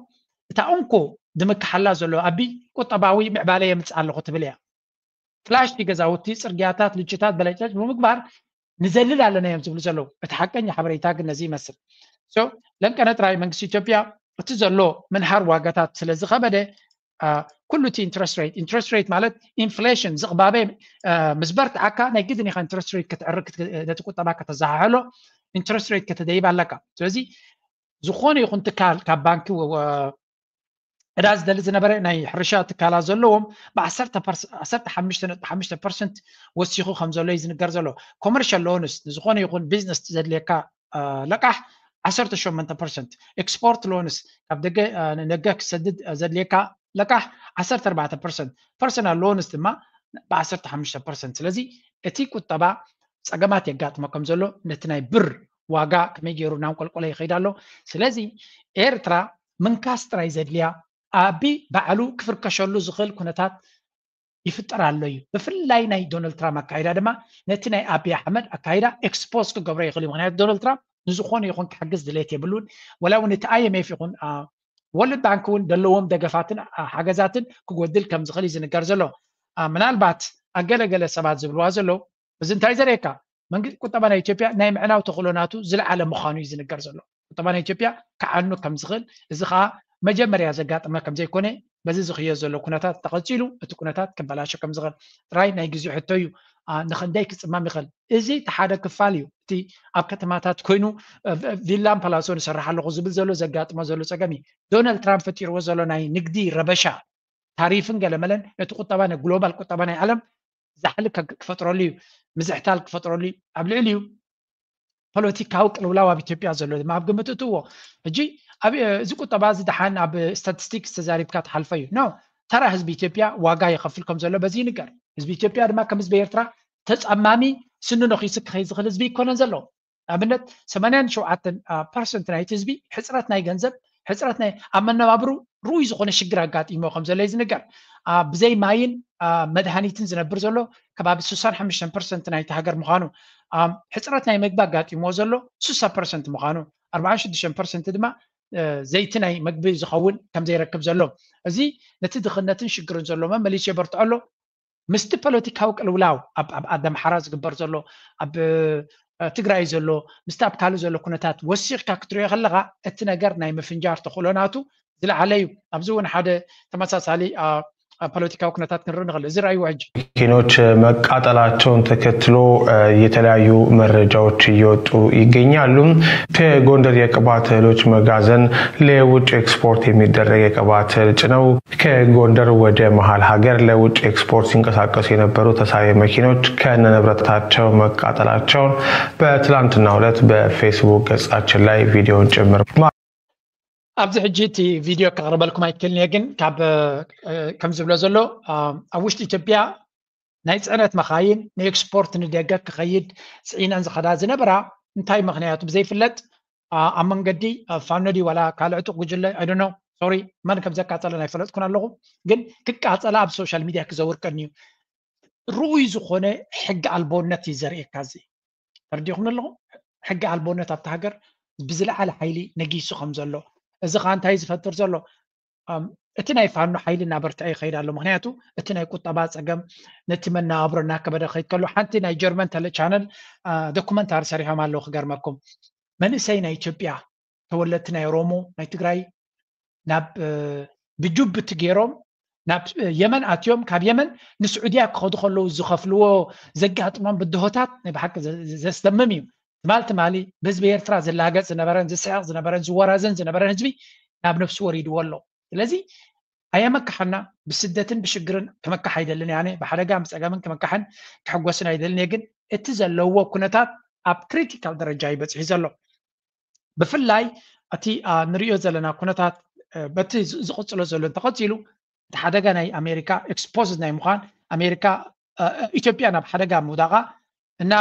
እታ እንኮ ድምክሓላ ዘሎ ኣቢ ቁጠባዊ ምዕባለ የምፅእ ኣለኹ ትብል እያ። ፍላሽቲ ገዛውቲ፣ ፅርግያታት፣ ልጅታት በለጨጭ ብምግባር ንዘልል ኣለና እዮም ዝብሉ ዘለዉ። እቲ ሓቀኛ ሓበሬታ ግን ነዚ ይመስል። ለንቀነ ጥራይ መንግስቲ ኢትዮጵያ እቲ ዘሎ ምንሃር ዋጋታት ስለ ዝኸበደ ኩሉ እቲ ኢንትረስት ሬት ኢንትረስት ሬት ማለት ኢንፍሌሽን ዝቕባበ ምስ በርትዓካ ናይ ግድን ኢኻ ኢንትረስት ሬት ክትዕርግ ነቲ ቁጠባ ከተዘሓሕሎ ኢንትረስት ሬት ከተደይብ ኣለካ። ስለዚ ዝኾነ ይኹን ትካል ካብ ባንኪ ዕዳ ዝደሊ ዝነበረ ናይ ሕርሻ ትካላት ዘለዎም ብ15.5 ፐርሰንት ወሲኹ ከም ዘሎ እዩ ዝንገር ዘሎ። ኮመርሻል ሎንስ ንዝኾነ ይኹን ቢዝነስ ዘድልየካ ለቃሕ 18 ፐርሰንት፣ ኤክስፖርት ሎንስ ካብ ደገ ንደገ ክሰድድ ዘድልየካ ለቃሕ 14 ፐርሰንት፣ ፐርሰናል ሎንስ ድማ ብ15 ፐርሰንት። ስለዚ እቲ ቁጠባ ፀገማት የጋጥሞ ከም ዘሎ ነቲ ናይ ብር ዋጋ ከመይ ገይሩ እናንቆልቆለ ይኸይድ ኣሎ። ስለዚ ኤርትራ ምንካስ ጥራይ ዘድልያ ኣቢ ባዕሉ ክፍርከሸሉ ዝኽእል ኩነታት ይፍጠር ኣሎ እዩ። ብፍላይ ናይ ዶናልድ ትራምፕ ኣካይዳ ድማ ነቲ ናይ ኣቢ ኣሕመድ ኣካይዳ ኤክስፖዝ ክገብሮ ይኽእል እዩ። ምክንያቱ ዶናልድ ትራምፕ ንዝኾነ ይኹን ክሕግዝ ድሌት የብሉን። ወላ እውን እቲ ኣይኤምኤፍ ይኹን ወርልድ ባንክ እውን ዘለዎም ደገፋትን ሓገዛትን ክጎድል ከም ዝኽእል እዩ ዝንገር ዘሎ። ምናልባት ኣገለገለ ሰባት ዝብልዋ ዘለዉ እዚ እንታይ ዘርእየካ? መንግስቲ ቁጠባ ናይ ኢትዮጵያ ናይ ምዕናው ተኽእሎ ናቱ ዝለዓለ ምዃኑ እዩ ዝንገር ዘሎ። ቁጠባ ናይ ኢትዮጵያ ክዓኑ ከም ዝኽእል፣ እዚ ከዓ መጀመርያ ዘጋጠመ ከም ዘይኮነ በዚ ዝኽዮ ዘሎ ኩነታት ተቐፂሉ እቲ ኩነታት ክበላሾ ከም ዝኽእል ጥራይ ናይ ግዜ ሕቶ እዩ። ንኽንደይ ክፅመም ይኽእል? እዚ እቲ ሓደ ክፋል እዩ። እቲ ኣብ ከተማታት ኮይኑ ቪላን ፓላሶን እሰርሕ ኣለኹ ዝብል ዘሎ ዘጋጥሞ ዘሎ ፀገም እዩ። ዶናልድ ትራምፕ ፈጢርዎ ዘሎ ናይ ንግዲ ረበሻ ታሪፍን ገለመለን ነቲ ቁጠባ ናይ ግሎባል ቁጠባ ናይ ዓለም ዛሕሊ ክፈጥረሉ እዩ፣ ምዝሕታል ክፈጥረሉ እዩ። ኣብ ልዕሊኡ ፖለቲካዊ ቅልውላው ኣብ ኢትዮጵያ ዘሎ ድማ ኣብ ግምት እትዎ። ሕጂ እዚ ቁጠባ እዚ ደሓን ኣብ ስታቲስቲክስ ተዛሪብካ ትሓልፎ እዩ። ኖ፣ ተራ ህዝቢ ኢትዮጵያ ዋጋ ይኸፍል ከም ዘሎ በዚ ይንገር። ህዝቢ ኢትዮጵያ ድማ ከም ህዝቢ ኤርትራ ተፀማሚ ስኑ ነኺሱ ክኸይ ዝኽእል ህዝቢ ይኮነን ዘሎ። ንኣብነት 87 ፐርሰንት ናይቲ ህዝቢ ሕፅረት ናይ ገንዘብ ሕፅረት ናይ ኣብ መነባብሩ ርኡይ ዝኾነ ሽግር ኣጋጢሞ ከም ዘሎ እዩ ዝንገር። ብዘይ ማይን መድሃኒትን ዝነብር ዘሎ ከባቢ 65 ፐርሰንት ናይቲ ሃገር ምዃኑ፣ ሕፅረት ናይ መግቢ ኣጋጢሞ ዘሎ 60 ፐርሰንት ምዃኑ፣ 46 ፐርሰንት ድማ ዘይቲ ናይ መግቢ ዝኸውን ከም ዘይረክብ ዘሎ፣ እዚ ነቲ ድኽነትን ሽግርን ዘሎ መመሊሱ የበርትዖ ኣሎ። ምስቲ ፖለቲካዊ ቅልውላው ኣብ ኣብ ዓዲ ኣምሓራ ዝግበር ዘሎ ኣብ ትግራይ ዘሎ ምስቲ ኣብ ካልእ ዘሎ ኩነታት ወሲኽካ ክትሪኦ ከለኻ እቲ ነገር ናይ ምፍንጃር ተኽእሎ ናቱ ዝለዓለ እዩ። ኣብዚ እውን ሓደ ተመሳሳሊ ፖለቲካዊ ኩነታት ክንርኢ ንኽእል። እዚ ረኣይዎ ሕጂ። መኪኖች መቃጠላቸውን ተከትሎ የተለያዩ መረጃዎች እየወጡ ይገኛሉ። ከጎንደር የቅባት እህሎች መጋዘን ለውጭ ኤክስፖርት የሚደረግ የቅባት እህል ጭነው ከጎንደር ወደ መሀል ሀገር ለውጭ ኤክስፖርት ሲንቀሳቀሱ የነበሩ ተሳቢ መኪኖች ከነንብረታቸው መቃጠላቸውን በትላንትናው ዕለት በፌስቡክ ገጻችን ላይ ቪዲዮን ጭምር ኣብዚ ሕጂ እቲ ቪዲዮ ከቕርበልኩም ኣይክእልን እየ፣ ግን ካብ ከም ዝብሎ ዘሎ ኣብ ውሽጢ ኢትዮጵያ ናይ ፅዕነት መኻይን ንኤክስፖርት ንደገ ክኸይድ ፅዒነን ዝኸዳ ዝነበራ እንታይ ምኽንያቱ ብዘይፍለጥ ኣብ መንገዲ ፋኖ ድዩ ዋላ ካልእ ዕጡቕ ጉጅለ ኣይደኖ ሶሪ መን ከም ዘቃፀለን ኣይፈለጥኩን ኣለኹ፣ ግን ክቃፀላ ኣብ ሶሻል ሚድያ ክዘውር ቀንዩ ርኡይ ዝኾነ ሕጊ ኣልቦነት እዩ ዘርእየካ። እዚ ተረዲኹም ኣለኹም? ሕጊ ኣልቦነት ኣብቲ ሃገር ብዝለዓለ ሓይሊ ነጊሱ ከም ዘሎ፣ እዚ ከዓ እንታይ ዝፈጥር ዘሎ? እቲ ናይ ፋኖ ሓይሊ እናበርትዐ ይኸይድ ኣሎ። ምክንያቱ እቲ ናይ ቁጠባ ፀገም ነቲ መነባብሮ እናከበደ ክኸይድ ከሎ፣ ሓንቲ ናይ ጀርመን ተለ ቻነል ዶኩመንታሪ ሰሪሖም ኣለዉ። ክገርመኩም መንእሰይ ናይ ኢትዮጵያ ተወለድቲ ናይ ኦሮሞ ናይ ትግራይ ናብ ብጁብቲ ገይሮም ናብ የመን ኣትዮም ካብ የመን ንስዑድያ ክኸዱ ከለዉ ዝኸፍልዎ ዘጋጥሞም ብድሆታት ናይ ብሓቂ ዘስደምም እዩ። ትማል ትማሊ ብህዝቢ ኤርትራ ዝላገፅ ዝነበረን ዝስሕቕ ዝነበረን ዝወራዘን ዝነበረን ህዝቢ ናብ ነፍሲ ወሪድዎ ኣሎ። ስለዚ ኣየመካሓና። ብስደትን ብሽግርን ክመካሕ ኣይደልን እየ። ኣነ ብሓደጋ ብፀገምን ክመካሕን ክሕጎስን ኣይደልን እየ። ግን እቲ ዘለዎ ኩነታት ኣብ ክሪቲካል ደረጃ እዩ በፂሑ ዘሎ። ብፍላይ እቲ ንሪኦ ዘለና ኩነታት በቲ ዝቕፅሎ ዘሎ እንተቐፂሉ፣ እቲ ሓደጋ ናይ ኣሜሪካ ኤክስፖዝድ ናይ ምዃን፣ ኣሜሪካ ኢትዮጵያ ናብ ሓደጋ ምውዳቓ እና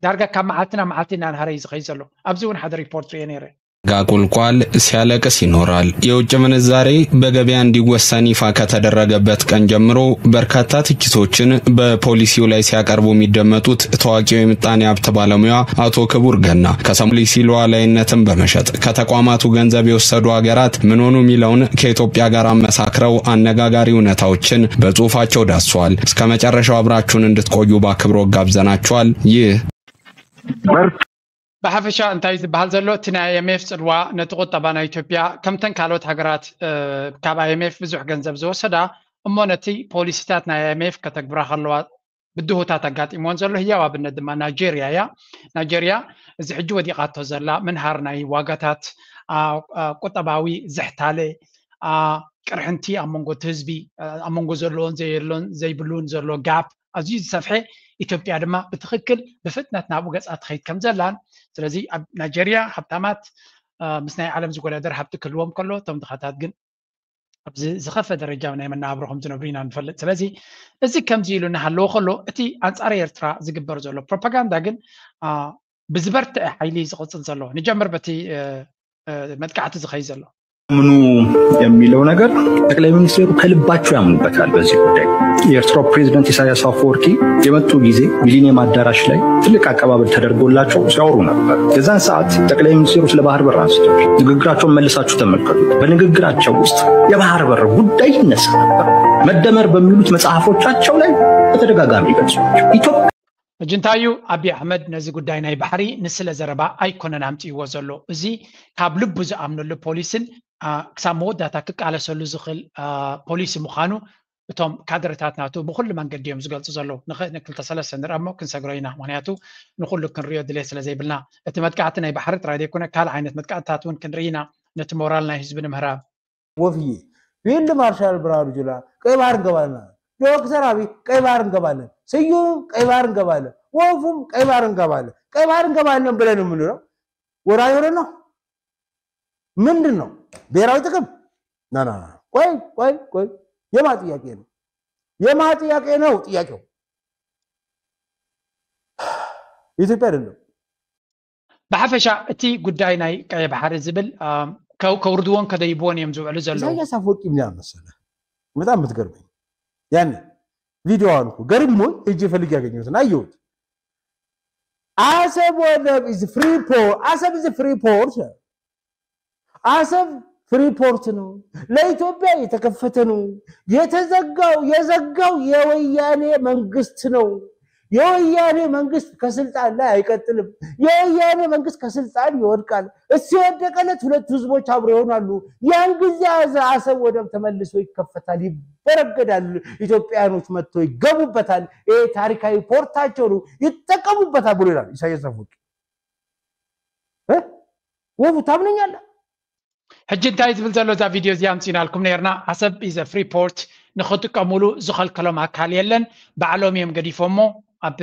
ዳርጋ ካብ መዓልቲ ናብ መዓልቲ እናንሃረ እዩ ዝኸይድ ዘሎ። ኣብዚ እውን ሓደ ሪፖርት ርኤ ነይረ። ጋ ቁልቋል ሲያለቅስ ይኖራል። የውጭ ምንዛሬ በገበያ እንዲወሰን ይፋ ከተደረገበት ቀን ጀምሮ በርካታ ትችቶችን በፖሊሲው ላይ ሲያቀርቡ የሚደመጡት ታዋቂው የምጣኔ ሀብት ባለሙያ አቶ ክቡር ገና ከፖሊሲ ሉዓላዊነትን በመሸጥ ከተቋማቱ ገንዘብ የወሰዱ ሀገራት ምን ሆኑ የሚለውን ከኢትዮጵያ ጋር አመሳክረው አነጋጋሪ እውነታዎችን በጽሁፋቸው ዳስሰዋል። እስከ መጨረሻው አብራችሁን እንድትቆዩ በአክብሮት ጋብዘናችኋል። ይህ ብሓፈሻ እንታይ ዝበሃል ዘሎ፣ እቲ ናይ ኣይ ኤም ኤፍ ፅልዋ ነቲ ቁጠባ ናይ ኢትዮጵያ ከምተን ካልኦት ሃገራት ካብ ኣይ ኤም ኤፍ ብዙሕ ገንዘብ ዝወሰዳ እሞ ነቲ ፖሊሲታት ናይ ኣይ ኤም ኤፍ ከተግብራ ከለዋ ብድሆታት ኣጋጢምዎን ዘሎ ህያው ኣብነት ድማ ናይጀርያ እያ። ናይጀርያ እዚ ሕጂ ወዲቓቶ ዘላ ምንሃር ናይ ዋጋታት፣ ቁጠባዊ ዝሕታለ፣ ቅርሕንቲ ኣብ መንጎ እቲ ህዝቢ፣ ኣብ መንጎ ዘለዎን ዘየሎን ዘይብሉን ዘሎ ጋፕ ኣዝዩ ዝሰፍሐ፣ ኢትዮጵያ ድማ ብትኽክል ብፍጥነት ናብኡ ገፃ ትኸይድ ከም ዘላን፣ ስለዚ ኣብ ናይጀርያ ሃብታማት ምስ ናይ ዓለም ዝጎዳደር ሃብቲ ክህልዎም ከሎ፣ እቶም ድኻታት ግን ኣብዚ ዝኸፈ ደረጃ ናይ መነባብሮ ከም ዝነብሩ ኢና ንፈልጥ። ስለዚ እዚ ከምዚ ኢሉ እናሃለወ ከሎ፣ እቲ ኣንፃር ኤርትራ ዝግበር ዘሎ ፕሮፓጋንዳ ግን ብዝበርትዐ ሓይሊ ዝቕፅል ዘሎ። ንጀምር በቲ መጥቃዕቲ ዝኸይ ዘሎ ምኑ የሚለው ነገር ጠቅላይ ሚኒስትሩ ከልባቸው ያምኑበታል። በዚህ ጉዳይ የኤርትራው ፕሬዚደንት ኢሳያስ አፈወርቂ የመጡ ጊዜ ሚሊኒየም አዳራሽ ላይ ትልቅ አቀባበል ተደርጎላቸው ሲያወሩ ነበር። የዛን ሰዓት ጠቅላይ ሚኒስትሩ ስለ ባህር በር አንስተው ንግግራቸውን መልሳችሁ ተመልከቱ። በንግግራቸው ውስጥ የባህር በር ጉዳይ ይነሳ ነበር። መደመር በሚሉት መጽሐፎቻቸው ላይ በተደጋጋሚ ይገልጹ። ኢትዮጵያ ሕጂ እንታይ እዩ፣ ኣቢ ኣሕመድ ነዚ ጉዳይ ናይ ባሕሪ ንስለ ዘረባ ኣይኮነን ኣምፅእዎ ዘሎ። እዚ ካብ ልቡ ዝኣምነሉ ፖሊስን ክሳብ መወዳእታ ክቃለሰሉ ዝኽእል ፖሊሲ ምዃኑ እቶም ካድረታት ናቱ ብኩሉ መንገዲ እዮም ዝገልፁ ዘለዉ። ንክልተ ሰለስተ ንርኣ እሞ ክንሰግሮ ኢና፣ ምክንያቱ ንኩሉ ክንሪኦ ድሌት ስለ ዘይብልና። እቲ መጥቃዕቲ ናይ ባሕሪ ጥራይ ዘይኮነ ካልእ ዓይነት መጥቃዕትታት እውን ክንርኢ ኢና፣ ነቲ ሞራል ናይ ህዝቢ ንምህራብ። ወፍዬ፣ ፊልድ ማርሻል ብርሃኑ ጁላ ቀይ ባህር እንገባለን፣ ዶክተር አብይ ቀይ ባህር እንገባለን፣ ስዩም ቀይ ባህር እንገባለን፣ ወፉም ቀይ ባህር እንገባለን፣ ቀይ ባህር እንገባለን ብለን የምንለው ወራይ ሆነ ነው። ምንድን ነው ብሔራዊ ጥቅም? ና ና ና፣ ቆይ ቆይ ቆይ፣ የማ ጥያቄ ነው? የማ ጥያቄ ነው ጥያቄው? የኢትዮጵያ አይደለም። ብሓፈሻ እቲ ጉዳይ ናይ ቀይ ባሕሪ ዝብል ከውርድዎን ከደይብዎን እዮም ዝውዕሉ ዘለዉ። ኢሳያስ አፈወርቂ ምን ያህል መሰለ? በጣም የምትገርመኝ፣ ያኔ ቪዲዮዋን እኮ ገርሞኝ ሄጄ ፈልጌ ያገኘሁትን አየሁት። አሰብ ወደብ is free port፣ አሰብ is free port። አሰብ ፍሪ ፖርት ነው፣ ለኢትዮጵያ የተከፈተ ነው። የተዘጋው የዘጋው የወያኔ መንግስት ነው። የወያኔ መንግስት ከስልጣን ላይ አይቀጥልም። የወያኔ መንግስት ከስልጣን ይወድቃል። እሱ የወደቀለት ሁለቱ ህዝቦች አብረው ይሆናሉ። ያን ጊዜ አሰብ ወደብ ተመልሶ ይከፈታል፣ ይበረገዳል። ኢትዮጵያኖች መጥተው ይገቡበታል። ይሄ ታሪካዊ ፖርታቸው ነው፣ ይጠቀሙበታል ብሎ ይላል ኢሳያስ አፈወርቂ። ወፉ ታምነኛለህ? ሕጂ እንታይ ዝብል ዘሎ እዛ ቪድዮ እዚኣ ኣምፂናልኩም ነርና። ዓሰብ is a free port፣ ንኽጥቀሙሉ ዝኸልከሎም ኣካል የለን። ባዕሎም እዮም ገዲፎሞ። ኣብ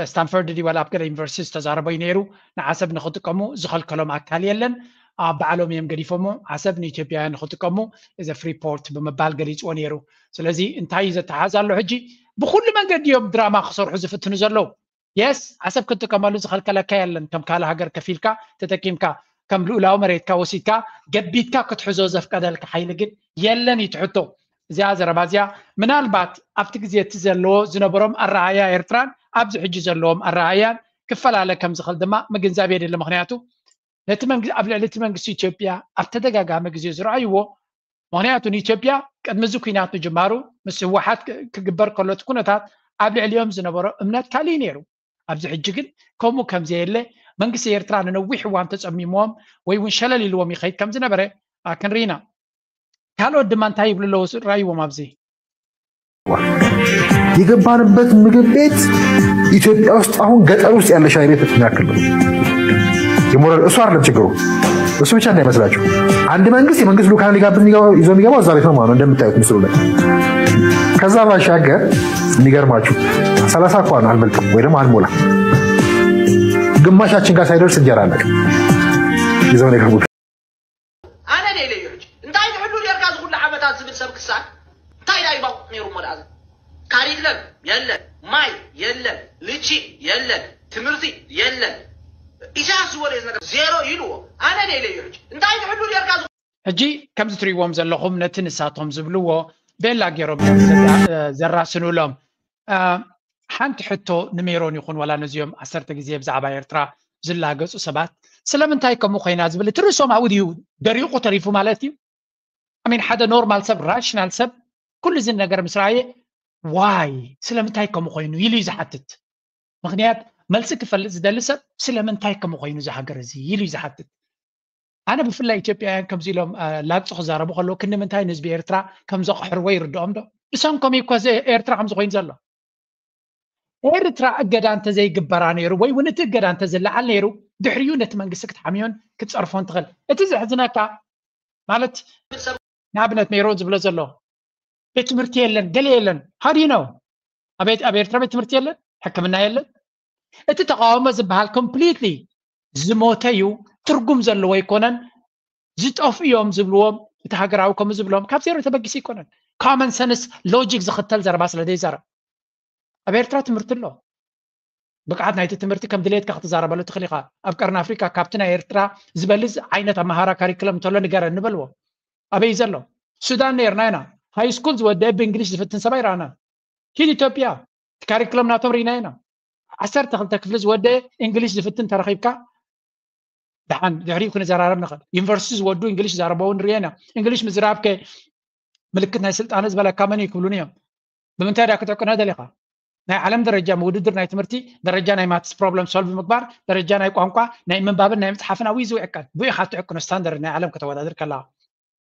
ስታንፈርድ ድዩ ዋላ ኣብ ገለ ዩኒቨርሲቲ ዝተዛረቦ እዩ ነይሩ። ንዓሰብ ንኽጥቀሙ ዝኸልከሎም ኣካል የለን። ኣብ ባዕሎም እዮም ገዲፎሞ። ዓሰብ ንኢትዮጵያውያን ንኽጥቀሙ is a free port ብምባል ገሊፅዎ ነይሩ። ስለዚ እንታይ እዩ ዘተሓዝ ኣሎ ሕጂ? ብኩሉ መንገዲ እዮም ድራማ ክሰርሑ ዝፍትኑ ዘለዉ። የስ ዓሰብ ክትጥቀመሉ ዝኸልከለካ የለን። ከም ካልእ ሃገር ከፊልካ ተጠቂምካ ከም ልኡላዊ መሬትካ ወሲድካ ገቢትካ ክትሕዞ ዘፍቀደልካ ሓይሊ ግን የለን እዩ ትሕቶ። እዚኣ ዘረባ እዚኣ ምናልባት ኣብቲ ግዜ እቲ ዘለዎ ዝነበሮም ኣረኣያ ኤርትራን ኣብዚ ሕጂ ዘለዎም ኣረኣያን ክፈላለ ከም ዝኽእል ድማ ምግንዛብ የድሊ። ምክንያቱ ነቲ መንግ- ኣብ ልዕሊ እቲ መንግስቲ ኢትዮጵያ ኣብ ተደጋጋሚ ግዜ ዝረኣይዎ ምኽንያቱ ንኢትዮጵያ ቅድሚ እዚ ኲናት ምጅማሩ ምስ ህወሓት ክ- ክግበር ከሎ እቲ ኩነታት ኣብ ልዕሊኦም ዝነበሮ እምነት ካልእ እዩ ነይሩ። ኣብዚ ሕጂ ግን ከምኡ ከም ዘየለ መንግስቲ ኤርትራ ንነዊሕ እዋን ተጸሚምዎም ወይ እውን ሸለል ኢልዎም ይኸይድ ከም ዝነበረ ኣ፣ ክንርኢ ኢና። ካልኦት ድማ እንታይ ይብሉ ኣለዉ ራይዎም ኣብዚ የገባንበት ምግብ ቤት ኢትዮጵያ ውስጥ አሁን ገጠር ውስጥ ያለ ሻይ ቤት የሚያክል ነው። የሞራል እሱ አይደለም ችግሩ። እሱ ብቻ እንዳይመስላችሁ። አንድ መንግስት የመንግስት ልኡካን ሊጋብዝ ይዞ የሚገባው እዛ ቤት ነው ማለት ነው፣ እንደምታዩት ምስሉ ላይ። ከዛ ባሻገር የሚገርማችሁ ሰላሳ እኮ ነው አልበልጥም ወይ ደግሞ አልሞላ፣ ግማሻችን ጋር ሳይደርስ እንጀራ አለቀ ይዘው ነው የገቡት። ኣነ ደይለዩ ሕጂ እንታይ ትሕሉ ኔርካ እዚ ኩሉ ዓመታት ዝብል ሰብ ክሳብ እንታይ ዳዩ ባቁ ነይሩ እሞ ደኣ ካሪክለም የለን፣ ማይ የለን፣ ልቺ የለን፣ ትምህርቲ የለን። ኢሳያስ ዝበሎ እዚ ነገር ዜሮ ኢልዎ። ኣነ ደይለዩ ሕጂ እንታይ ትሕሉ ኔርካ እዚ ሕጂ ከምዚ ትሪእዎም ዘለኹም ነቲ ንሳቶም ዝብልዎ ቤላ ገይሮም ዘራስኑሎም። ሓንቲ ሕቶ ንሜሮን ይኹን ዋላ ነዚኦም ዓሰርተ ግዜ ብዛዕባ ኤርትራ ዝላገጹ ሰባት ስለምንታይ ከምኡ ኮይና ዝብል እቲ ርእሶም ኣብኡ ድዩ ደሪቑ ተሪፉ ማለት እዩ። ኣሚን ሓደ ኖርማል ሰብ ራሽናል ሰብ ኩሉ እዚ ነገር ምስ ረኣየ ዋይ ስለምንታይ ከምኡ ኮይኑ ኢሉ እዩ ዝሓትት። ምክንያት መልሲ ክፈልጥ ዝደሊ ሰብ ስለምንታይ ከምኡ ኮይኑ እዚ ሃገር እዚ ኢሉ እዩ ዝሓትት። ኣነ ብፍላይ ኢትዮጵያውያን ከምዚ ኢሎም ላግፂ ክዛረቡ ከለዉ ክንምንታይ ንህዝቢ ኤርትራ ከም ዘቕሕርዎ ይርድኦም ዶ? እሶም ከመይ እኮ እዚ ኤርትራ ከምዚ ኮይኑ ዘሎ ኤርትራ እገዳ እንተዘይግበራ ነይሩ ወይ እውን እቲ እገዳ እንተዝለዓል ነይሩ ድሕሪኡ ነቲ መንግስቲ ክትሓምዮን ክትፀርፎን ትኽእል። እቲ ዘሕዝነካ ማለት ንኣብነት ሜሮን ዝብሎ ዘሎ ቤት ትምህርቲ የለን ገለ የለን። How do you know? ኣብ ኤርትራ ቤት ትምህርቲ የለን፣ ሕክምና የለን። እቲ ተቃውሞ ዝበሃል completely ዝሞተ እዩ፣ ትርጉም ዘለዎ ኣይኮነን። ዝጠፍኡ እዮም ዝብልዎም እቲ ሃገራዊ ከምኡ ዝብሎም ካብ ዜሮ ተበጊሱ ኣይኮነን። Common sense logic ዝኽተል ዘረባ ስለ ዘይዛረብ ኣብ ኤርትራ ትምህርቲ ኣሎ። ብቅዓት ናይቲ ትምህርቲ ከም ድሌትካ ክትዛረበሉ ትኽእል ኢኻ። ኣብ ቀርኒ ኣፍሪካ ካብቲ ናይ ኤርትራ ዝበልፅ ዓይነት ኣመሃራ ካሪክለም እንተሎ ንገረኒ በልዎ። ኣበይ ዘሎ? ሱዳን ነይርና ኢና። ሃይ ስኩል ዝወደአ ብእንግሊሽ ዝፍትን ሰብኣይ ረኣና። ኪድ ኢትዮጵያ ካሪክለም ናቶም ርኢና ኢና። ዓሰርተ ክልተ ክፍሊ ዝወደአ እንግሊሽ ዝፍትን ተረኺብካ ደሓን ድሕሪኡ ክንዘራረብ ንኽእል። ዩኒቨርሲቲ ዝወዱ እንግሊሽ ዛረበው ንሪኦ ኢና። እንግሊሽ ምዝራብ ከ ምልክት ናይ ስልጣነ ዝበለካ መን እዩ ክብሉኒ እዮም። ብምንታይ ዳ ክትዕቅኖ ደሊኻ? ናይ ዓለም ደረጃ ምውድድር ናይ ትምህርቲ ደረጃ ናይ ማትስ ፕሮብለም ሶልቭ ምግባር ደረጃ ናይ ቋንቋ ናይ ምንባብን ናይ ምፅሓፍን ኣብኡ እዩ ዝውዕቀን። ብኡ ኢኻ ትዕቅኖ ስታንደርድ ናይ ዓለም ከተወዳድር ከለኻ።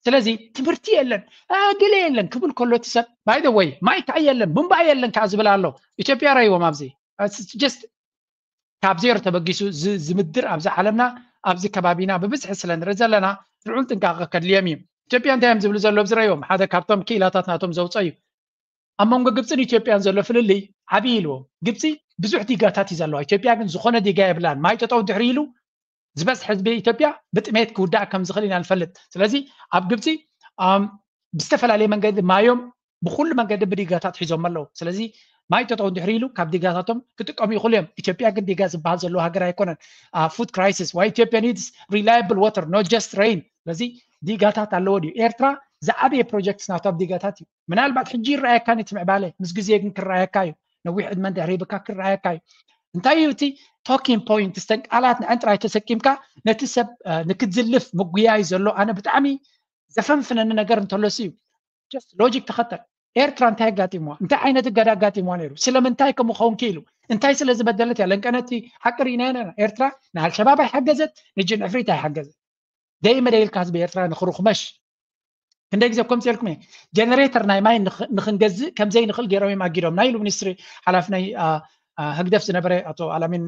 ስለዚ ትምህርቲ የለን ገለ የለን ክብል ከሎ እቲ ሰብ by the way ማይ ከዓ የለን ቡምባ የለን ከዓ ዝብል ኣሎ። ኢትዮጵያ ራይዎም ኣብዚ just ካብ ዜሮ ተበጊሱ ዝምድር ኣብዚ ዓለምና ኣብዚ ከባቢና ብብዝሒ ስለ ንርኢ ዘለና ልዑል ጥንቃቐ ከድልዮም እዩ። ኢትዮጵያ እንታይ እዮም ዝብሉ ዘለዉ ዝረእዮም ሓደ ካብቶም ክኢላታት ናቶም ዘውፀ እዩ። ኣብ መንጎ ግብፅን ኢትዮጵያን ዘሎ ፍልልይ ዓብዪ ኢልዎ። ግብፂ ብዙሕ ዲጋታት እዩ ዘለዋ። ኢትዮጵያ ግን ዝኾነ ዲጋ የብላን። ማይ ጠጠው ድሕሪ ኢሉ ዝበዝሐ ህዝቢ ኢትዮጵያ ብጥሜት ክውዳእ ከም ዝኽእል ኢና ንፈልጥ። ስለዚ ኣብ ግብፂ ብዝተፈላለየ መንገዲ ማዮም ብኩሉ መንገዲ ብዲጋታት ሒዞም ኣለዉ። ስለዚ ማይ ጠጠው እንድሕር ኢሉ ካብ ዲጋታቶም ክጥቀሙ ይኽእሉ እዮም። ኢትዮጵያ ግን ዲጋ ዝበሃል ዘለዎ ሃገር ኣይኮነን። Food crisis why Ethiopia needs reliable water not just rain። ስለዚ ዲጋታት ኣለዎ ድዩ? ኤርትራ ዝዓበየ ፕሮጀክት ናቱ ኣብ ዲጋታት እዩ። ምናልባት ሕጂ ይረኣየካ ነቲ ምዕባለ ምስ ግዜ ግን ክረኣየካ እዩ። ነዊሕ ዕድመ እንድሕር ሂብካ ክረኣየካ እዩ። እንታይ እዩ እቲ talking point እስተን ቃላት ንዕን ጥራይ ተሰኪምካ ነቲ ሰብ ንክትዝልፍ ምጉያይ ዘሎ ኣነ ብጣዕሚ ዘፈንፍነኒ ነገር እንተሎሲ እዩ። Just logic ተኸተል። ኤርትራ እንታይ ኣጋጢምዋ? እንታይ ዓይነት እገዳ ኣጋጢምዋ ነይሩ? ስለምንታይ ከምኡ ክኸውን ክኢሉ? እንታይ ስለ ዝበደለት እያ? ለንቀነቲ ሓቂ ርኢና ኢና። ኤርትራ ንኣልሸባብ ኣይሓገዘት፣ ንጅን ዕፍሪት ኣይሓገዘት። ደይ መደይ ኢልካ ህዝቢ ኤርትራ ንኽሩኽመሽ ክንደይ ግዜ ከምፅኤልኩም እየ ጀነሬተር ናይ ማይ ንኽንገዝእ ከምዘይ ንኽእል ገይሮም እዮም ኣጊዶም ናይ ኢሉ ሚኒስትሪ ሓላፊ ናይ ህግደፍ ዝነበረ ኣቶ ኣላሚን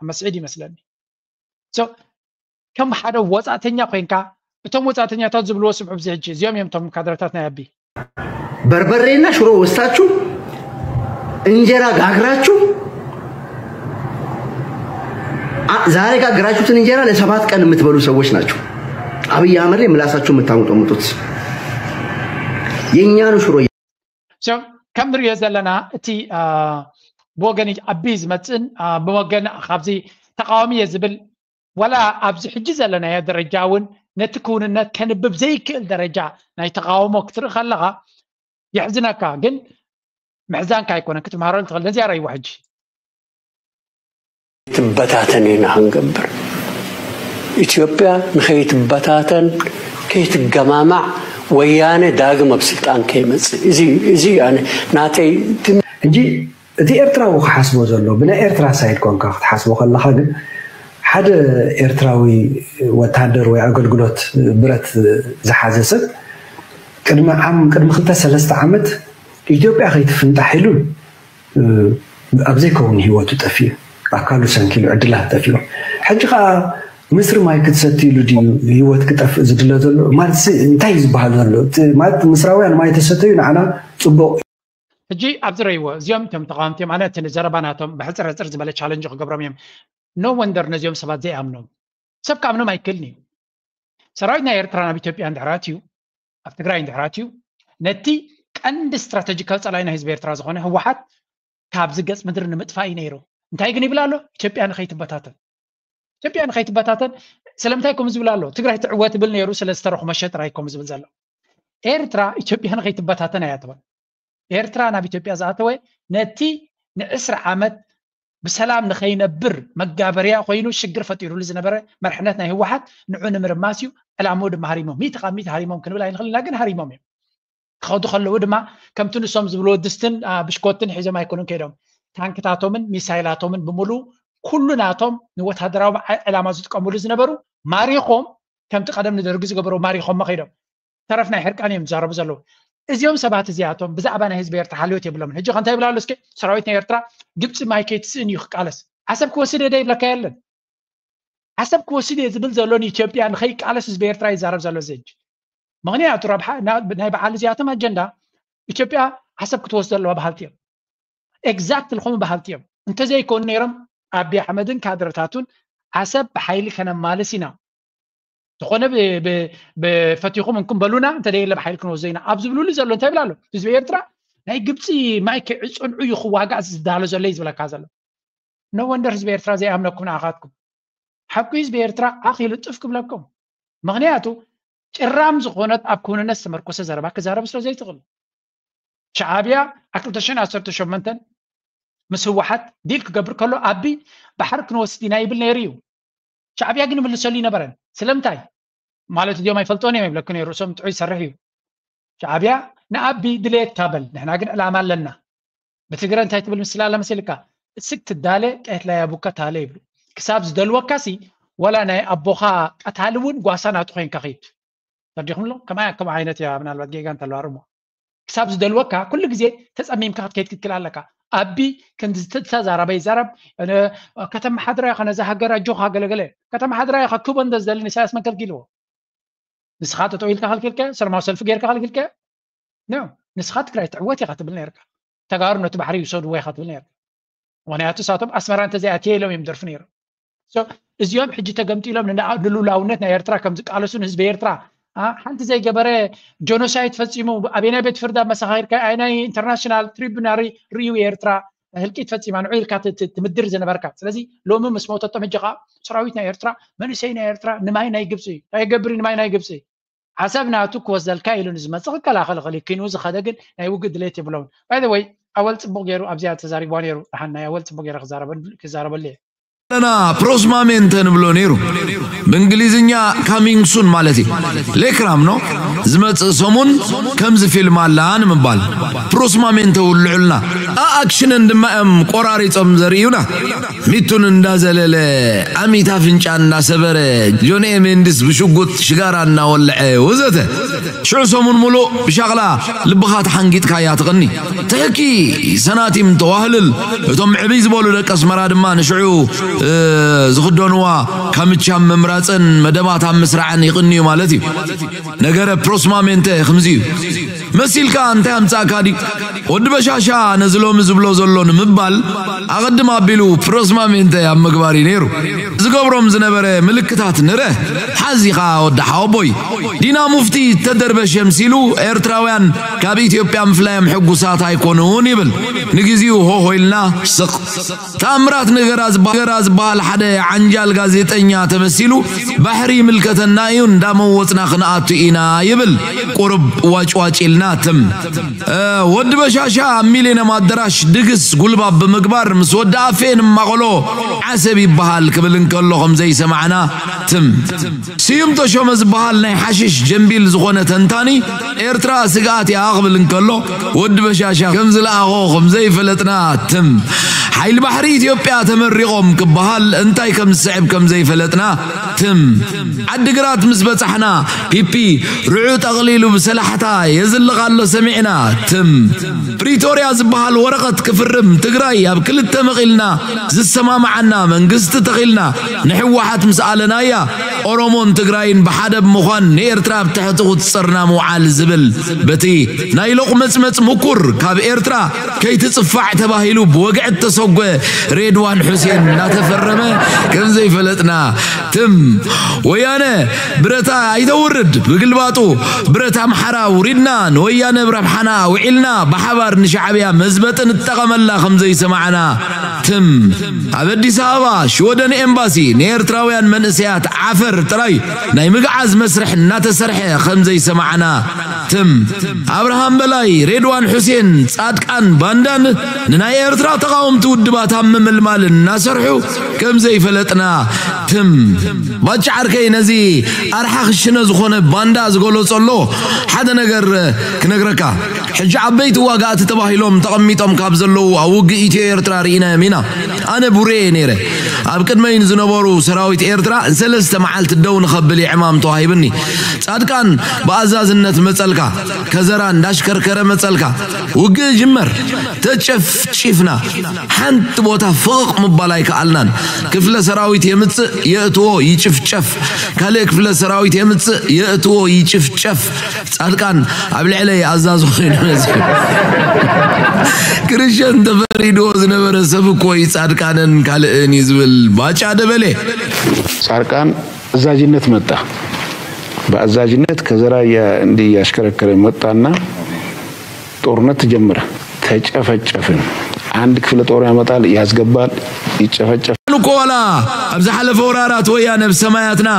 መስዒድ ይመስለኒ። ከም ሓደ ወፃእተኛ ኮይንካ እቶም ወፃእተኛታት ዝብልዎ ስምዑ ብዚ ሕጂ እዚኦም እዮም እቶም ካድረታት ናይ ኣቢ በርበሬና ሽሮ ወስታችሁ እንጀራ ጋግራችሁ ዛሬ ጋግራችሁትን እንጀራ ለሰባት ቀን የምትበሉ ሰዎች ናችሁ። አብይ አህመድ ላይ ምላሳችሁ የምታሙጠሙጡት የእኛኑ ሽሮ ከም ንሪኦ ዘለና እቲ ብወገን ኣቢ ዝመፅእን ብወገን ካብዚ ተቃዋሚ እየ ዝብል ዋላ ኣብዚ ሕጂ ዘለናዮ ደረጃ እውን ነቲ ክውንነት ከንብብ ዘይክእል ደረጃ ናይ ተቃውሞ ክትርኢ ከለኻ የሕዝነካ። ግን ምሕዛንካ ኣይኮነን ክትምሃረሉ ትኽእል። ነዚኣ ረእይዋ ሕጂ ትበታተን ኢና ክንገብር ኢትዮጵያ ንኸይትበታተን ከይትገማማዕ ወያነ ዳግም ኣብ ስልጣን ከይመፅእ እዚ እዩ ኣነ ናተይ እንጂ እቲ ኤርትራዊ ክሓስቦ ዘሎ ብናይ ኤርትራ ሳይድ ኮንካ ክትሓስቦ ከለካ ግን ሓደ ኤርትራዊ ወታደር ወይ ኣገልግሎት ብረት ዝሓዘ ሰብ ቅድሚ ዓም ቅድሚ ክልተ ሰለስተ ዓመት ኢትዮጵያ ከይትፍንጣሕ ኢሉ ኣብ ዘይከውን ህይወቱ ጠፊኡ ኣካሉ ሰንኪሉ ዕድላት ጠፊኡ ሕጂ ከዓ ምስሪ ማይ ክትሰትይሉ ድዩ ህይወት ክጠፍእ ዝድለ ዘሎ? ማለት ሲ እንታይ እዩ ዝበሃል ዘሎ? እቲ ማለት ምስራውያን ማይ ተሰተዩ ንዓና ጽቡቕ። ሕጂ ኣብዚ ረይዎ እዚኦም እቶም ተቃወምቲ ማለት ነቲ ዘረባ ናቶም ብሕፅር ሕፅር ዝበለ ቻለንጅ ክገብሮም እዮም። No wonder ነዚኦም ሰባት ዘይኣምኖም ሰብ ክኣምኖም ኣይክእልን እዩ። ሰራዊት ናይ ኤርትራ ናብ ኢትዮጵያ እንድሕር ኣትዩ ኣብ ትግራይ እንድሕር ኣትዩ ነቲ ቀንዲ ስትራተጂካዊ ፀላኢ ናይ ህዝቢ ኤርትራ ዝኾነ ህወሓት ካብዚ ገፅ ምድሪ ንምጥፋእ እዩ ነይሩ። እንታይ ግን ይብል ኣሎ? ኢትዮጵያ ንኸይትበታተን ኢትዮጵያ ንኸይትበታተን ስለምንታይ ከምኡ ዝብል ኣሎ? ትግራይ ትዕወት ይብል ነይሩ፣ ስለ ዝተረኽመ ሸጥራይ ከምኡ ዝብል ዘሎ። ኤርትራ ኢትዮጵያ ንኸይትበታተን እያ ትብል። ኤርትራ ናብ ኢትዮጵያ ዝኣተወ ነቲ ንዕስራ ዓመት ብሰላም ንኸይነብር መጋበርያ ኮይኑ ሽግር ፈጢሩሉ ዝነበረ መርሕነት ናይ ህወሓት ንዑ ንምርማስ እዩ። ዕላምኡ ድማ ሃሪሞም፣ ሚእቲ ካብ ሚእቲ ሃሪሞም ክንብል ኣይንኽእልና፣ ግን ሃሪሞም እዮም። ክኸዱ ከለዉ ድማ ከምቲ ንሶም ዝብልዎ ድስትን ብሽኮትን ሒዞም ኣይኮኑን ከይዶም። ታንክታቶምን ሚሳይላቶምን ብምሉእ ኩሉ ናቶም ንወታደራዊ ዕላማ ዝጥቀምሉ ዝነበሩ ማሪኾም፣ ከምቲ ቀደም ንደርጊ ዝገበሩ ማሪኾሞ ከይዶም። ተረፍ ናይ ሕርቃን እዮም ዝዛረቡ ዘለዉ። እዚኦም ሰባት እዚኣቶም ብዛዕባ ናይ ህዝቢ ኤርትራ ሓልዮት የብሎምን። ሕጂ ከ እንታይ ይብላ ኣሎ እስኪ? ሰራዊት ናይ ኤርትራ ግብፂ ማይ ከይትስእን እዩ ክቃለስ። ዓሰብ ክወስድ እየ ዶ ይብለካ የለን። ዓሰብ ክወስድ እየ ዝብል ዘሎ ንኢትዮጵያ ንኸይቃለስ ህዝቢ ኤርትራ ይዛረብ ዘሎ እዚ ሕጂ። ምኽንያቱ ረብሓ ናይ በዓል እዚኣቶም ኣጀንዳ ኢትዮጵያ ዓሰብ ክትወስድ ኣለዋ በሃልቲ እዮም። ኤግዛክትሊ ከምኡ በሃልቲ እዮም። እንተዘይኮኑ ነይሮም ኣቢ ኣሕመድን ካድረታቱን ዓሰብ ብሓይሊ ከነማልስ ኢና ዝኾነ ብፈቲኹም እንኩም በሉና እንተደየለ ብሓይሊ ክንወስዶ ኢና ኣብ ዝብልሉ ዘሎ እንታይ ይብል ኣሎ ህዝቢ ኤርትራ? ናይ ግብፂ ማይ ክፅንዑ እዩ ክዋጋእ ዝዳሎ ዘሎ እዩ ዝብለካ ዘሎ። No wonder ህዝቢ ኤርትራ ዘይኣምነኩም ንኣኻትኩም። ሓቂ ህዝቢ ኤርትራ ኣኺሉ ጥፍ ክብለኩም። ምኽንያቱ ጭራም ዝኾነት ኣብ ክውንነት ዝተመርኮሰ ዘረባ ክዛረብ ስለ ዘይትኽእሉ። ሻዕብያ ኣብ ክልተ ሽሕን ዓሰርተ ሸሞንተን ምስ ህወሓት ዲል ክገብር ከሎ ኣቢ ባሕሪ ክንወስድ ኢና ይብል ነይሩ እዩ። ሻዕብያ ግን ይምልሰሉ ይነበረን። ስለምንታይ? ማለት እዚኦም ኣይፈልጦን እዮም ይብለኩ ነይሩ። ርእሶም ጥዑይ ይሰርሕ እዩ። ሻዕብያ ንኣቢ ድሌትካ በል፣ ንሕና ግን ዕላማ ኣለና። ብትግረ እንታይ ትብል ምስላ ኣላ መሲልካ? እስክ ትዳለ ቀትላ ያቡካ ታለ ይብሉ። ክሳብ ዝደልወካ ሲ ወላ ናይ ኣቦኻ ቀታሊ እውን ጓሳ ናቱ ኮይንካ ኸይድ። ተረዲኹም ኣሎ? ከምኣ ከም ዓይነት እያ ምናልባት ጌጋ እንተለዋ ርሞ ክሳብ ዝደልወካ ኩሉ ግዜ ተጸሚምካ ክትከይድ ክትክል ኣለካ። ኣቢ ከምዚ ዝተዛረበ ይዛረብ ከተመሓድራ ኢኻ ነዛ ሃገር ኣጆኻ ገለገለ ከተመሓድራ ኢኻ ክቦ እንደ ዝደሊ ንኢሳያስ መን ከልኪልዎ? ንስኻ ጠጠው ኢልካ ከልኪልከ ሰላማዊ ሰልፊ ጌርካ ከልኪልከ ኖ ንስኻ ትግራይ ትዕወት ኢኻ ትብል ነርካ። ተጋሩ ነቲ ባሕሪ ይውሰድዎ ኢኻ ትብል ነርካ። ምክንያቱ እሳቶም ኣስመራ እንተዘይኣትየ ኢሎም እዮም ደርፉ ነይሮም። እዚኦም ሕጂ ተገምጢሎም ንልሉላውነት ናይ ኤርትራ ከም ዝቃለሱ ንህዝቢ ኤርትራ ሓንቲ ዘይገበረ ጆኖሳይድ ፈፂሙ ኣበናይ ቤት ፍርዲ ኣብ መሳኻይርካ ኣይናይ ኢንተርናሽናል ትሪቡናል ርእዩ ኤርትራ ህልቂት ፈፂማ ንዑ ኢልካ ትምድር ዝነበርካ። ስለዚ ሎሚ ምስ ሞተቶም ሕጂ ከዓ ሰራዊት ናይ ኤርትራ መንእሰይ ናይ ኤርትራ ንማይ ናይ ግብፂ ኣይገብሪ ንማይ ናይ ግብፂ ዓሰብ ናቱ ክወስደልካ ኢሉ ንዝመፅእ ክከላኸል ይኽእል እዩ። ኪኑ ዝኸደ ግን ናይ ውግእ ድሌት የብለውን። ባይ ወይ ኣወል ፅቡቅ ገይሩ ኣብዚኣ ተዛሪብዋ ነይሩ። ደሓን ናይ ኣወል ፅቡቅ ገይረ ክዛረበሉ እየ። ለና ፕሮስማሜንተ ንብሎ ነይሩ። ብእንግሊዝኛ ካሚንግ ሱን ማለት እዩ። ሌክራም ነው። ዝመፅእ ሰሙን ከምዚ ፊልም ኣላ ንምባል ፕሮስማሜንተ ውልዑልና። ኣኣክሽነን ድማ እዮም ቆራሪፆም ዘርእዩና። ሚቱን እንዳዘለለ ኣሚት ኣፍንጫ እንዳሰበረ ጆን ኤ ሜንዲስ ብሽጉጥ ሽጋራ እናወልዐ ወዘተ። ሽዑ ሰሙን ሙሉእ ብሻቕላ ልብኻ ተሓንጊጥካያ ትቕኒ። ትሕኪ ሰናቲም ተዋህልል። እቶም ዕብይ ዝበሉ ደቂ ኣስመራ ድማ ንሽዑ ዝኽደንዋ ካምቻ ምምራፅን መደባት ኣብ ምስራዕን ይቕንዩ ማለት እዩ። ነገረ ፕሮስማሜንተ ከምዚ እዩ። መሲልካ እንታይ ኣምጻእካ ድዩ? ወዲ በሻሻ ነዚ ሎሚ ዝብሎ ዘሎ ንምባል ኣቐድም ኣቢሉ ፕሮስማሜንተ ኣብ ምግባር እዩ ነይሩ። ዝገብሮም ዝነበረ ምልክታት ንረ ሓዚ ኸኣ ወዲ ሓወቦይ ዲና ሙፍቲ ተደርበሸ ምሲሉ ኤርትራውያን ካብ ኢትዮጵያ ምፍላዮም ሕጉሳት ኣይኮኑን ይብል። ንግዜኡ ሆሆ ኢልና ስቕ። ተኣምራት ነገራ ዝበሃል ሓደ ዓንጃል ጋዜጠኛ ተመሲሉ ባሕሪ ይምልከተና እዩ እንዳመወፅና ክንኣቱ ኢና ይብል። ቁርብ ዋጭዋጭ ኢልና ትም። ወዲ በሻሻ ኣብ ሚሌኒየም ኣደራሽ ድግስ ጉልባብ ብምግባር ምስ ወዲ ኣፌ ንማቐሎ ዓሰብ ይበሃል ክብል እንከሎ ከምዘይሰማዕና ትም። ስዩም ተሾመ ዝበሃል ናይ ሓሽሽ ጀምቢል ዝኾነ ተንታኒ ኤርትራ ስግኣት እያ ክብል እንከሎ ወዲ በሻሻ ከምዝለኣኾ ከምዘይፈለጥና ትም። ሓይሊ ባሕሪ ኢትዮጵያ ተመሪቖም ክበሃል እንታይ ከም ዝስዕብ ከም ዘይፈለጥና ትም። ዓዲግራት ምስ በጻሕና ፒፒ ርዑ ጠቕሊሉ ብሰላሕታ የዝልቕ ኣሎ ሰሚዕና ትም። ፕሪቶርያ ዝበሃል ወረቐት ክፍርም ትግራይ ኣብ ክልተ መቒልና ዝሰማማዓና መንግስቲ ተኺልና ንሕወሓት ምስ ኣለናያ ኦሮሞን ትግራይን ብሓደ ብምዃን ንኤርትራ ኣብ ትሕቲ ቁፅፅርና ምውዓል ዝብል በቲ ናይ ሎቕመፅመፅ ምኩር ካብ ኤርትራ ከይትፅፋዕ ተባሂሉ ብወግዒ እተሰጎ ሬድዋን ሑሴን እናተፈረመ ከም ዘይፈለጥና ትም። ወያነ ብረታ ኣይተውርድ ብግልባጡ ብረት ኣምሓራ ውሪድና ንወያነ ብረብሓና ውዒልና ብሓባር ንሻዕብያ መዝበጢ ንጠቐመላ ከም ዘይሰማዕና ትም። ኣብ ኣዲስ ኣበባ ሽወደን ኤምባሲ ንኤርትራውያን መንእሰያት ዓፈር ጥራይ ናይ ምግዓዝ መስርሕ እናተሰርሐ ከም ዘይሰማዕና ትም። ኣብርሃም በላይ፣ ሬድዋን ሑሴን፣ ጻድቃን ባንዳን ንናይ ኤርትራ ተቓወምቲ ውድባት ኣብ ምምልማል እናሰርሑ ከም ዘይፈለጥና ትም። ባጫ ዓርከይ ነዚ ኣርሓ ክሽነ ዝኾነ ባንዳ ዝገለጸሎ ሓደ ነገር ክነግረካ። ሕጂ ዓበይቲ ዋጋእቲ ተባሂሎም ተቐሚጦም ካብ ዘለዉ ኣብ ውግእ ኢትዮ ኤርትራ ርኢናዮም ኢና። ኣነ ቡሬ እየ ነይረ። ኣብ ቅድመይ ንዝነበሩ ሰራዊት ኤርትራ ንሰለስተ መዓልቲ ደው ንኸብል የዕማም ተዋሂብኒ። ጻድቃን ብኣዛዝነት መጸልካ፣ ከዘራ እንዳሽከርከረ መጸልካ። ውግእ ጅመር። ተጨፍጪፍና። ሓንቲ ቦታ ፍቕቕ ምባል ኣይከኣልናን። ክፍለ ሰራዊት የምጽእ የእትዎ ይጭፍጨፍ። ካልእ ክፍለ ሰራዊት የምጽእ የእትዎ ይጭፍጨፍ። ጻድቃን ኣብ ልዕለይ ኣዛዚ ኮይኑ መጺኡ። ክርስቲያን ተፈሪድዎ ዝነበረ ሰብ እኮ እዩ ጻድቃንን ካልእን እዩ ዝብል ባጫ ደበሌ። ጻድቃን አዛዥነት መጣ። በአዛዥነት ከዘራ እያ- እንዲህ እያሽከረከረ መጣና ጦርነት ተጀመረ። ተጨፈጨፍን። አንድ ክፍለ ጦር ያመጣል፣ ያስገባል፣ ይጨፈጨፍ። እኮ ዋላ ኣብ ዝሓለፈ ወራራት ወያነ ብሰማያትና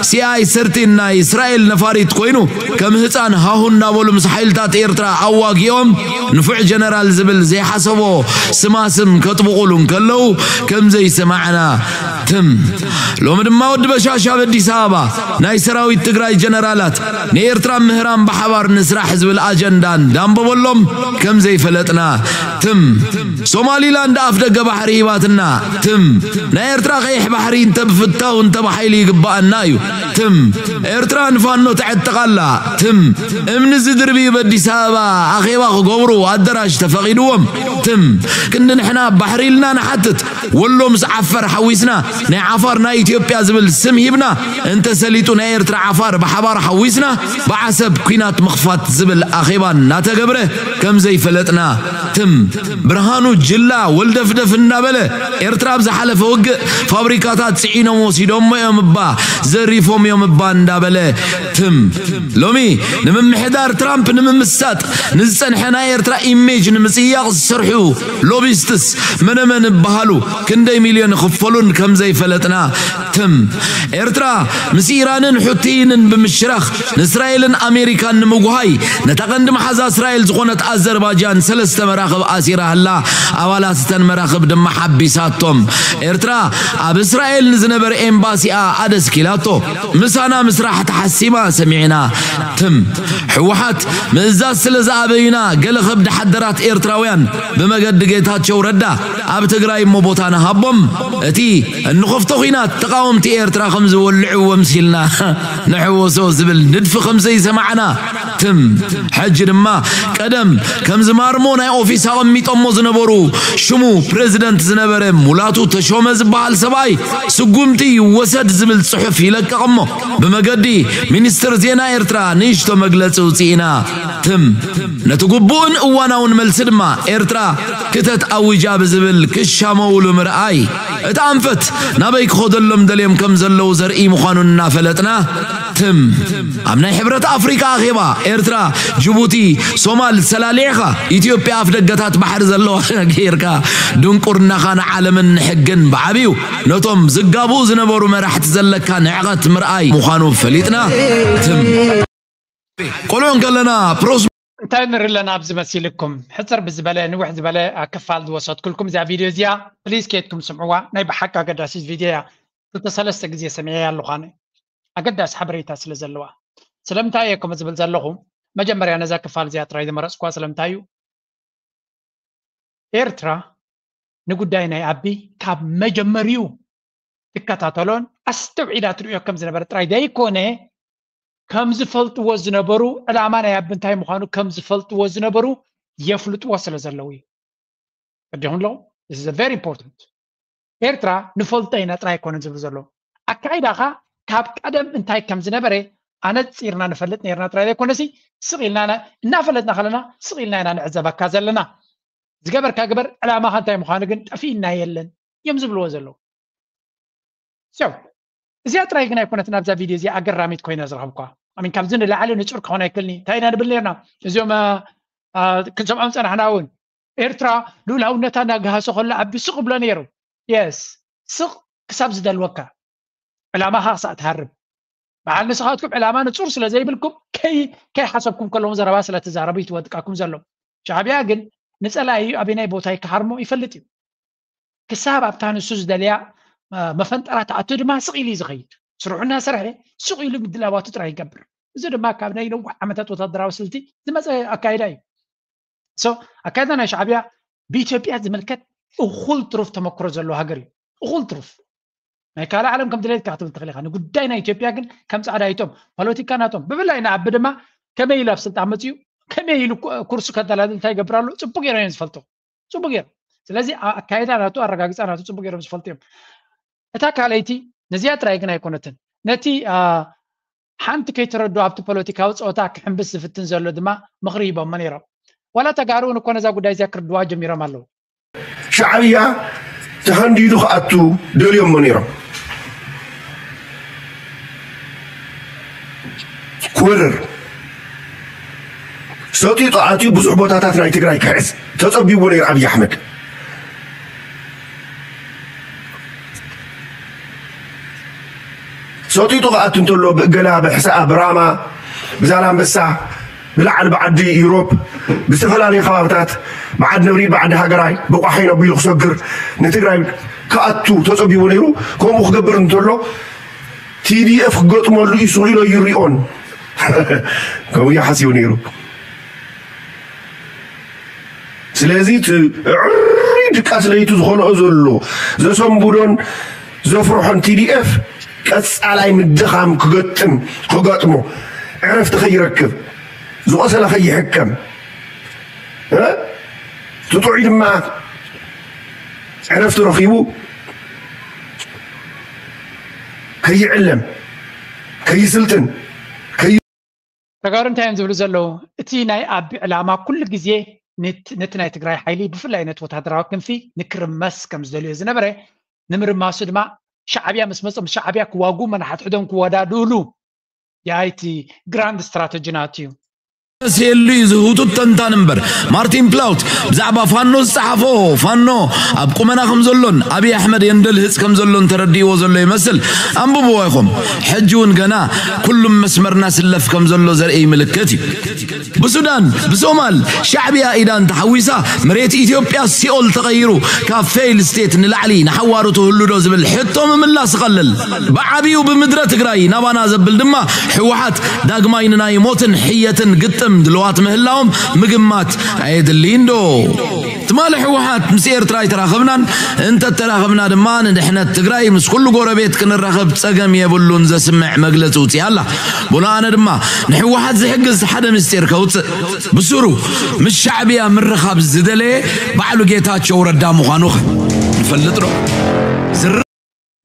ሲኣይ ሰርቲን ናይ እስራኤል ነፋሪት ኮይኑ ከም ህፃን ሃሁ እናበሉ ምስ ሓይልታት ኤርትራ ኣዋጊኦም ንፉዕ ጀነራል ዝብል ዘይሓሰቦ ስማስም ከጥብቑሉ እንከለዉ ከም ዘይሰማዕና ትም። ሎሚ ድማ ወዲ በሻሻ ኣብ ኣዲስ ኣበባ ናይ ሰራዊት ትግራይ ጀነራላት ንኤርትራ ምህራም ብሓባር ንስራሕ ዝብል ኣጀንዳ እንዳንበበሎም ከም ዘይፈለጥና ትም። ሶማሊላንድ ኣፍ ደገ ባሕሪ ሂባትና ትም። ናይ ኤርትራ ቀይሕ ባሕሪ እንተ ብፍታው እንተ ብሓይሊ ይግባኣና እዩ ትም። ኤርትራ ንፋኖ ተዕጥቓላ ትም። እምኒ ዝድርብዩ በዲስ ኣበባ ኣኼባ ክገብሩ ኣደራሽ ተፈቒድዎም ትም። ክንዲ ንሕና ባሕሪ ኢልና ንሓትት ወሎ ምስ ዓፈር ሓዊስና ናይ ዓፋር ናይ ኢትዮጵያ ዝብል ስም ሂብና እንተሰሊጡ ናይ ኤርትራ ዓፋር ብሓባር ሓዊስና ብዓሰብ ኲናት ምኽፋት ዝብል ኣኼባ እናተገብረ ከም ዘይፈለጥና ትም። ብርሃኑ ጅላ ወልደፍደፍ እናበለ ኤርትራ ኣብ ዝሓለፈ ውግእ ፋብሪካታት ጽዒኖም ወሲዶሞ እዮም እባ ዘሪፎም እዮም እባ እንዳበለ ትም። ሎሚ ንምምሕዳር ትራምፕ ንምምሳጥ ንዝጸንሐ ናይ ኤርትራ ኢሜጅ ንምጽያቕ ዝሰርሑ ሎቢስትስ መነመን እበሃሉ ክንደይ ሚልዮን ይኽፈሉን ከም ዘይፈለጥና ትም። ኤርትራ ምስ ኢራንን ሑቲይንን ብምሽራኽ ንእስራኤልን ኣሜሪካን ንምጉሃይ ነታ ቀንዲ መሓዛ እስራኤል ዝኾነት ኣዘርባጃን ሰለስተ መራኽብ ኣሲራ ህላ ኣባላት እተን መራኽብ ድማ ሓቢሳቶም። ኤርትራ ኣብ እስራኤል ንዝነበረ ኤምባሲኣ ኣደስኪላቶ ምሳና ምስራሕ ተሓሲማ ሰሚዕና ትም። ሕወሓት ምእዛዝ ስለ ዝኣበዩና ገለ ከብዲ ሓደራት ኤርትራውያን ብመገዲ ጌታቸው ረዳ ኣብ ትግራይ እሞ ቦታ ንሃቦም እቲ እንኸፍቶ ኹናት ተቓወምቲ ኤርትራ ከም ዝወልዕዎ ምሲልና ንሕወሶ ዝብል ንድፊ ከም ዘይሰማዕና ትም። ሕጂ ድማ ቀደም ከም ዝማርሞ ናይ ኦፊስ ኣቐሚጦሞ ዝነበሩ ሽሙ ፕሬዚደንት ዝነበረ ሙላቱ ተሾመ ዝበሃል ሰብኣይ ስጉምቲ ይወሰድ ዝብል ጽሑፍ ይለቅቕ እሞ ብመገዲ ሚኒስትር ዜና ኤርትራ ንእሽቶ መግለጺ ውፅኢና ትም። ነቲ ግቡእን እዋናውን መልሲ ድማ ኤርትራ ክተት ኣውጃ ብዝብል ክሻመውሉ ምርኣይ እቲ ኣንፈት ናበይ ክኸደሎም ደልዮም ከም ዘለዉ ዘርኢ ምዃኑ እናፈለጥና ትም። ኣብ ናይ ሕብረት ኣፍሪካ ኣኼባ ኤርትራ ጅቡቲ ሶማል ሰላሊዕኻ ኢትዮጵያ ኣፍ ደገታት ባሕሪ ዘለዋ ጌርካ ድንቁርናኻ ንዓለምን ንሕግን ብዓብዩ ነቶም ዝጋብኡ ዝነበሩ መራሕቲ ዘለካ ንዕቐት ምርኣይ ምዃኑ ፈሊጥና ትም። ቆልዑ እንከለና ፕሮስ እንታይ ንርኢ ኣለና ኣብዚ መሲልኩም? ሕጽር ብዝበለ ንውሕ ዝበለ ክፋል ዝወሰድኩልኩም እዚኣ ቪድዮ እዚኣ ፕሊዝ ኬድኩም ስምዕዋ። ናይ ብሓቂ ኣገዳሲት ቪድዮ እያ። ክልተ ሰለስተ ግዜ ሰሚዐያ ኣለኹ ኣነ። ኣገዳሲ ሓበሬታ ስለ ዘለዋ። ስለምንታይ እየ ከምኡ ዝብል ዘለኹ? መጀመርያ ነዛ ክፋል እዚኣ ጥራይ ዝመረጽኩዋ ስለምንታይ እዩ? ኤርትራ ንጉዳይ ናይ ኣቢ ካብ መጀመሪኡ ትከታተሎን ኣስተውዒላ ትርእዮ ከም ዝነበረ ጥራይ ዘይኮነ፣ ከም ዝፈልጥዎ ዝነበሩ፣ ዕላማ ናይ ኣቢ እንታይ ምዃኑ ከም ዝፈልጥዎ ዝነበሩ የፍልጥዎ ስለ ዘለዉ እዩ። ቀዲኹም ኣለኹም? This is very important. ኤርትራ ንፈልጦ ኢና ጥራይ ኣይኮነን ዝብሉ ዘለዉ። ኣካይዳኻ ካብ ቀደም እንታይ ከም ዝነበረ ኣነጺርና ንፈልጥ ነርና ጥራይ ዘይኮነሲ፣ ስቕ ኢልና ና-፣ እናፈለጥና ከለና ስቕ ኢልና ኢና ንዕዘበካ ዘለና። ዝገበርካ ግበር፣ ዕላማኻ እንታይ ምዃኑ ግን ጠፊእና የለን እዮም ዝብልዎ ዘለዉ። So እዚኣ ጥራይ ግን ኣይኮነትን ኣብዛ ቪድዮ እዚኣ ኣገራሚት ኮይና ዝረኸብኳ። ኣሚን ካብዚ ንላዕሊ ንጹር ክኾን ኣይክልኒ። እንታይ ኢና ንብል ነርና? እዚኦም አ፣ አ፣ ክንሰምዖም ጸናሕና እውን ኤርትራ ልኡላውነታ እናገሃሰ ከሎ ኣቢ ስቕ ብሎ ነይሩ። የስ፣ ስቕ ክሳብ ዝደልወካ፣ ዕላማኻ ክሳዕ ትሃርም። በዓል ንስኻትኩም ዕላማ ንጹር ስለ ዘይብልኩም ከይ-፣ ከይሓሰብኩም ከለዎም ዘረባ ስለ ትዛረቡ እዩ ትወድቃኩም ዘሎ። ሻዕብያ ግን ንጸላኢ ኣበናይ ቦታ ክሃርሞ ይፈልጥ እዩ። ክሳብ ኣብታ ንሱ ዝደልያ አ፣ መፈንጠራ ተኣቱ ድማ ስቕ ኢሉ እዩ ዝኸይድ። ስርሑ እናሰርሐ ስቕ ኢሉ ምድላዋቱ ጥራይ ይገብር። እዚ ድማ ካብ ናይ ነዊሕ ዓመታት ወታደራዊ ስልቲ ዝመፀ ኣካይዳ እዩ። So ኣካይዳ ናይ ሻዕብያ ብኢትዮጵያ ዝምልከት እኹል ትሩፍ ተመክሮ ዘለዎ ሃገር እዩ። እኹል ትሩፍ ናይ ካልእ ዓለም ከም ድሌትካ ክትብል ትኽእል ኢኻ። ንጉዳይ ናይ ኢትዮጵያ ግን ከም ፃዕዳ ኣይቶም ፖለቲካ ናቶም ብፍላይ ንኣቢ ድማ ከመይ ኢሉ ኣብ ስልጣን መፅኡ ከመይ ኢሉ ኩ-፣ ኩርሱ ከደላድል እንታይ ይገብር ኣሎ ፅቡቅ ገይሮም እዮም ዝፈልጡ። ፅቡቅ ገይሮም። ስለዚ ኣ-፣ ኣካይዳ ናቱ ኣረጋግፃ ናቱ ፅቡቅ ገይሮም ዝፈልጡ እዮም። እታ ካልኣይቲ ነዚኣ ጥራይ ግን ኣይኮነትን። ነቲ አ፣ ሓንቲ ከይተረዱ ኣብቲ ፖለቲካዊ ፀወታ ክሕንብስ ዝፍትን ዘሎ ድማ ምኽሪ ሂቦሞ ነይሮም። ዋላ ተጋሩ እውን እኮ ነዛ ጉዳይ እዚኣ ክርድዋ ጀሚሮም ኣለዉ። ሻዕብያ ተኸንዲዱ ክኣቱ ደልዮሞ ነይሮም። ክወርር ሰጢጡ ኣትዩ ብዙሕ ቦታታት ናይ ትግራይ ክሕዝ ተጸቢዎ ነይሩ ኣብይ ኣሕመድ። ሰጢጡ ክኣቱ እንተሎ ብእገላ፣ ብሕሰኣ፣ ብራማ፣ ብዛላምበሳ፣ ብላዕሊ ብዓዲ ዩሮፕ፣ ብዝተፈላለዩ ከባብታት፣ ብዓዲ ነብሪ፣ ብዓዲ ሃገራይ፣ ብቋሒን ኣቢሉ ክሰግር ንትግራይ ክኣቱ ተጸቢዎ ነይሩ። ከምኡ ክገብር እንተሎ ቲዲኤፍ ክገጥመሉ እዩ ስቕ ኢሎ ይሪኦን። ከምኡ እዩ ሓሲቡ ነይሩ። ስለዚ እቲ ዕሪ ድቃስ ለይቱ ዝኸልኦ ዘሎ ዘሰንብዶን ዘፍርሖን ቲዲኤፍ ቀጻላይ ምድኻም ክገጥም ክገጥሞ ዕረፍቲ ከይረክብ ዝቆሰለ ከይሕከም እ? እቲ ጥዑይ ድማ ዕረፍቲ ረኺቡ ከይዕለም ከይስልጥን ከይ ተጋሩ እንታይ እዮም ዝብሉ ዘለዉ? እቲ ናይ ኣቢ ዕላማ ኩሉ ግዜ ነት-፣ ነቲ ናይ ትግራይ ሓይሊ ብፍላይ ነቲ ወታደራዊ ክንፊ ንክርመስ ከም ዝደልዮ ዝነበረ ንምርማሱ ድማ ሻዕብያ ምስ መጾም ሻዕብያ ክዋጉ መናሓትሕዶም ክወዳድእሉ ያይቲ ግራንድ ስትራተጂ ናቱ እዩ። መሲሉ እዩ ዝህውቱ ተንታን እምበር። ማርቲን ፕላውት ብዛዕባ ፋኖ ዝጸሓፎ ፋኖ ኣብ ቁመና ከም ዘሎን ኣብይ ኣሕመድ የንደልህጽ ከም ዘሎን ተረዲእዎ ዘሎ ይመስል። ኣንብብዎ ኢኹም። ሕጂ እውን ገና ኩሉም መስመርና ስለፍ ከም ዘሎ ዘርኢ ምልክት እዩ። ብሱዳን ብሶማል ሻዕብያ ኢዳ እንተሓዊሳ መሬት ኢትዮጵያ ሲኦል ተቐይሩ ካብ ፌይል ስቴት ንላዕሊ ንሓዋሩ ትህሉ ዶ ዝብል ሕቶ ምምላስ ይቐልል። ብዓብዩ ብምድረ ትግራይ ናባና ዘብል ድማ ህወሓት ዳግማይ ንናይ ሞትን ሕየትን ግጥም ድልዋት ምህላዎም ምግማት ኣየድልይን ዶ? ትማሊ ህወሓት ምስ ኤርትራ ኣይተራኸብናን፣ እንተተራኸብና ድማ ንድሕነት ትግራይ ምስ ኩሉ ጎረቤት ክንራኸብ ጸገም የብሉን ዘስምዕ መግለጺ ውፅእ ኣላ። ብሎ ኣነ ድማ ንህወሓት ዝሕግዝ ሓደ ምስጢር ከውፅእ። ብስሩ ምስ ሻዕብያ ምርኻብ ዝደለየ ባዕሉ ጌታቸው ረዳ ምዃኑ ኸ ንፈልጥ ዶ? ዝር-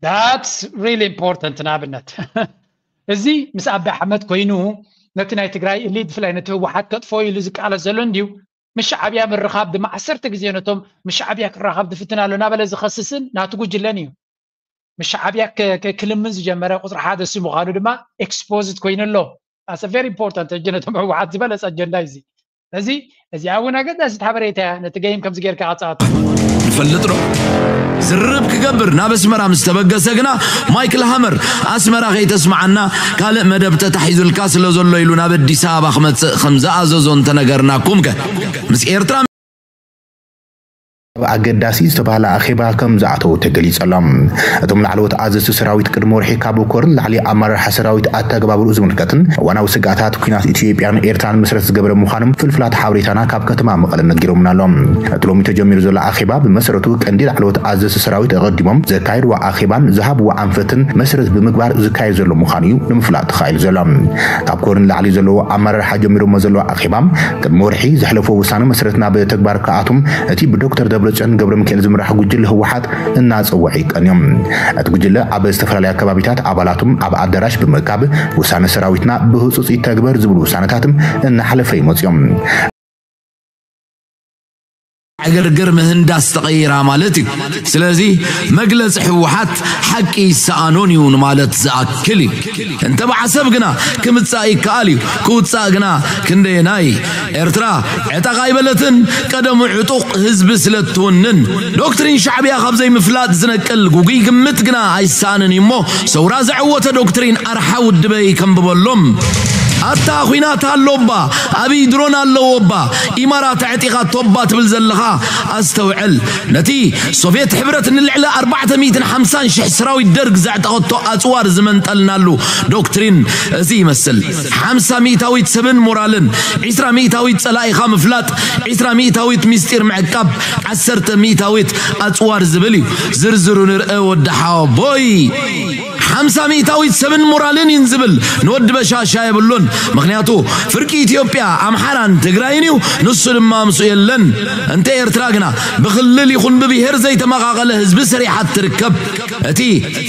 That's really important። ንኣብነት እዚ ምስ ኣቢ ኣሕመድ ኮይኑ ነቲ ናይ ትግራይ እሊት ብፍላይ ነቲ ህወሓት ከጥፎ ኢሉ ዝቃለስ ዘሎ እንድዩ። ምስ ሻዕብያ ምርኻብ ድማ ዓሰርተ ግዜ ነቶም ምስ ሻዕብያ ክራኸብ ዝፍትን ኣሎ እናበለ ዝኸስስን ናቱ ጉጅለን እዩ። ምስ ሻዕብያ ከ-፣ ከ-፣ ክልምን ዝጀመረ ቁፅሪ ሓደ እሱ ምዃኑ ድማ ኤክስፖዝድ ኮይኑ ኣሎ። That's very important። ሕጂ ነቶም ህወሓት ዝበለፀ ኣጀንዳ እዩ እዚ። ስለዚ እዚኣ እውን ኣገዳሲት ሓበሬታ እያ። ነቲ ገይም ከምዚ ጌርካ ቀፃወት። ንፈልጥ ዶ? ዝርርብ ክገብር ናብ ኣስመራ ምስ ተበገሰ ግና ማይክል ሃመር ኣስመራ ከይተስምዓና ካልእ መደብ ተታሒዙልካ ስለ ዘሎ ኢሉ ናብ ኣዲስ ኣበባ ክመጽእ ከም ዝኣዘዞ እንተነገርናኩም ከ? ምስ ኤርትራ ኣብ ኣገዳሲ ዝተባህለ ኣኼባ ከም ዝኣተዉ ተገሊጹ ኣሎ። እቶም ላዕለዎት ኣዘዝቲ ሰራዊት ቅድሚ ወርሒ ካብ ኮር ንላዕሊ ኣመራርሓ ሰራዊት ኣተገባብርኡ ዝምልከትን እዋናዊ ስግኣታት ኲናት ኢትዮጵያን ኤርትራን መሰረት ዝገበረ ምዃኖም ፍልፍላት ሓበሬታና ካብ ከተማ መቐለ ነጊሮምና ኣሎ። እቲ ሎሚ ተጀሚሩ ዘሎ ኣኼባ ብመሰረቱ ቀንዲ ላዕለዎት ኣዘዝቲ ሰራዊት ኣቐዲሞም ዘካየድዎ ኣኼባን ዝሃብዎ ኣንፈትን መሰረት ብምግባር ዝካየድ ዘሎ ምዃኑ እዩ ንምፍላጥ ተኻኢሉ ዘሎ። ካብ ኮር ንላዕሊ ዘለዉ ኣመራርሓ ጀሚሮሞ ዘለዉ ኣኼባ ቅድሚ ወርሒ ዘሕለፍዎ ውሳነ መሰረት ናብ ተግባር ክኣቱም እቲ ብዶክተር ደብረጽዮን ገብረ ሚካኤል ዝምራሕ ጉጅለ ህወሓት እናጸውዐ ይቀንዮም። እቲ ጉጅለ ኣብ ዝተፈላለያ ከባቢታት ኣባላቱም ኣብ ኣዳራሽ ብምእካብ ውሳነ ሰራዊትና ብህጹጽ ይተግበር ዝብሉ ውሳነታትም እናሓለፈ ይመጽዮም። ዕግርግር ምህንዳስ ተቐይራ ማለት እዩ። ስለዚ መግለፂ ህወሓት ሓቂ ይሰኣኖን እዩ ንማለት ዝኣክል እዩ። እንተበዓ ሰብ ግና ክምፃእ ይከኣል እዩ፣ ክውፃእ ግና ክንደየናይ? ኤርትራ ዕጠቕ ኣይበለትን፣ ቀደሙ ዕጡቕ ህዝቢ ስለ እትውንን። ዶክትሪን ሻዕብያ ካብ ዘይምፍላጥ ዝነቅል ጉጉይ ግምት ግና ኣይሰኣንን እዩ እሞ፣ ሰውራ ዘዐወተ ዶክትሪን ኣርሓ ውድበይ ከንብበሎም። ኣታ ኹናት ኣሎባ፣ ኣብይ ድሮን ኣለዎ እባ፣ ኢማራት ኣዕጢቓቶ እባ ትብል ዘለኻ ኣስተውዕል። ነቲ ሶቭየት ሕብረት ንልዕሊ ኣርባዕተ ሚእትን ሓምሳን ሽሕ ሰራዊት ደርግ ዘዕጠቐቶ ኣጽዋር ዝመንጠልናሉ ዶክትሪን እዚ ይመስል። ሓምሳ ሚእታዊት ሰብን ሞራልን፣ ዒስራ ሚእታዊት ጸላኢኻ ምፍላጥ፣ ዒስራ ሚእታዊት ሚስጢር ምዕቃብ፣ ዓሰርተ ሚእታዊት ኣጽዋር ዝብል እዩ። ዝርዝሩ ንርእ ወዲ ሓወቦይ። ሓምሳ ሚእታዊት ሰብን ሞራልን ይን ዝብል ንወዲ በሻሻ የብሉን። ምኽንያቱ ፍርቂ ኢትዮጵያ ኣምሓራን ትግራይን እዩ፣ ንሱ ድማ ምስኡ የለን። እንተ ኤርትራ ግና ብክልል ይኹን ብብሄር ዘይተመቓቐለ ህዝቢ ሰሪሓት ትርከብ። እቲ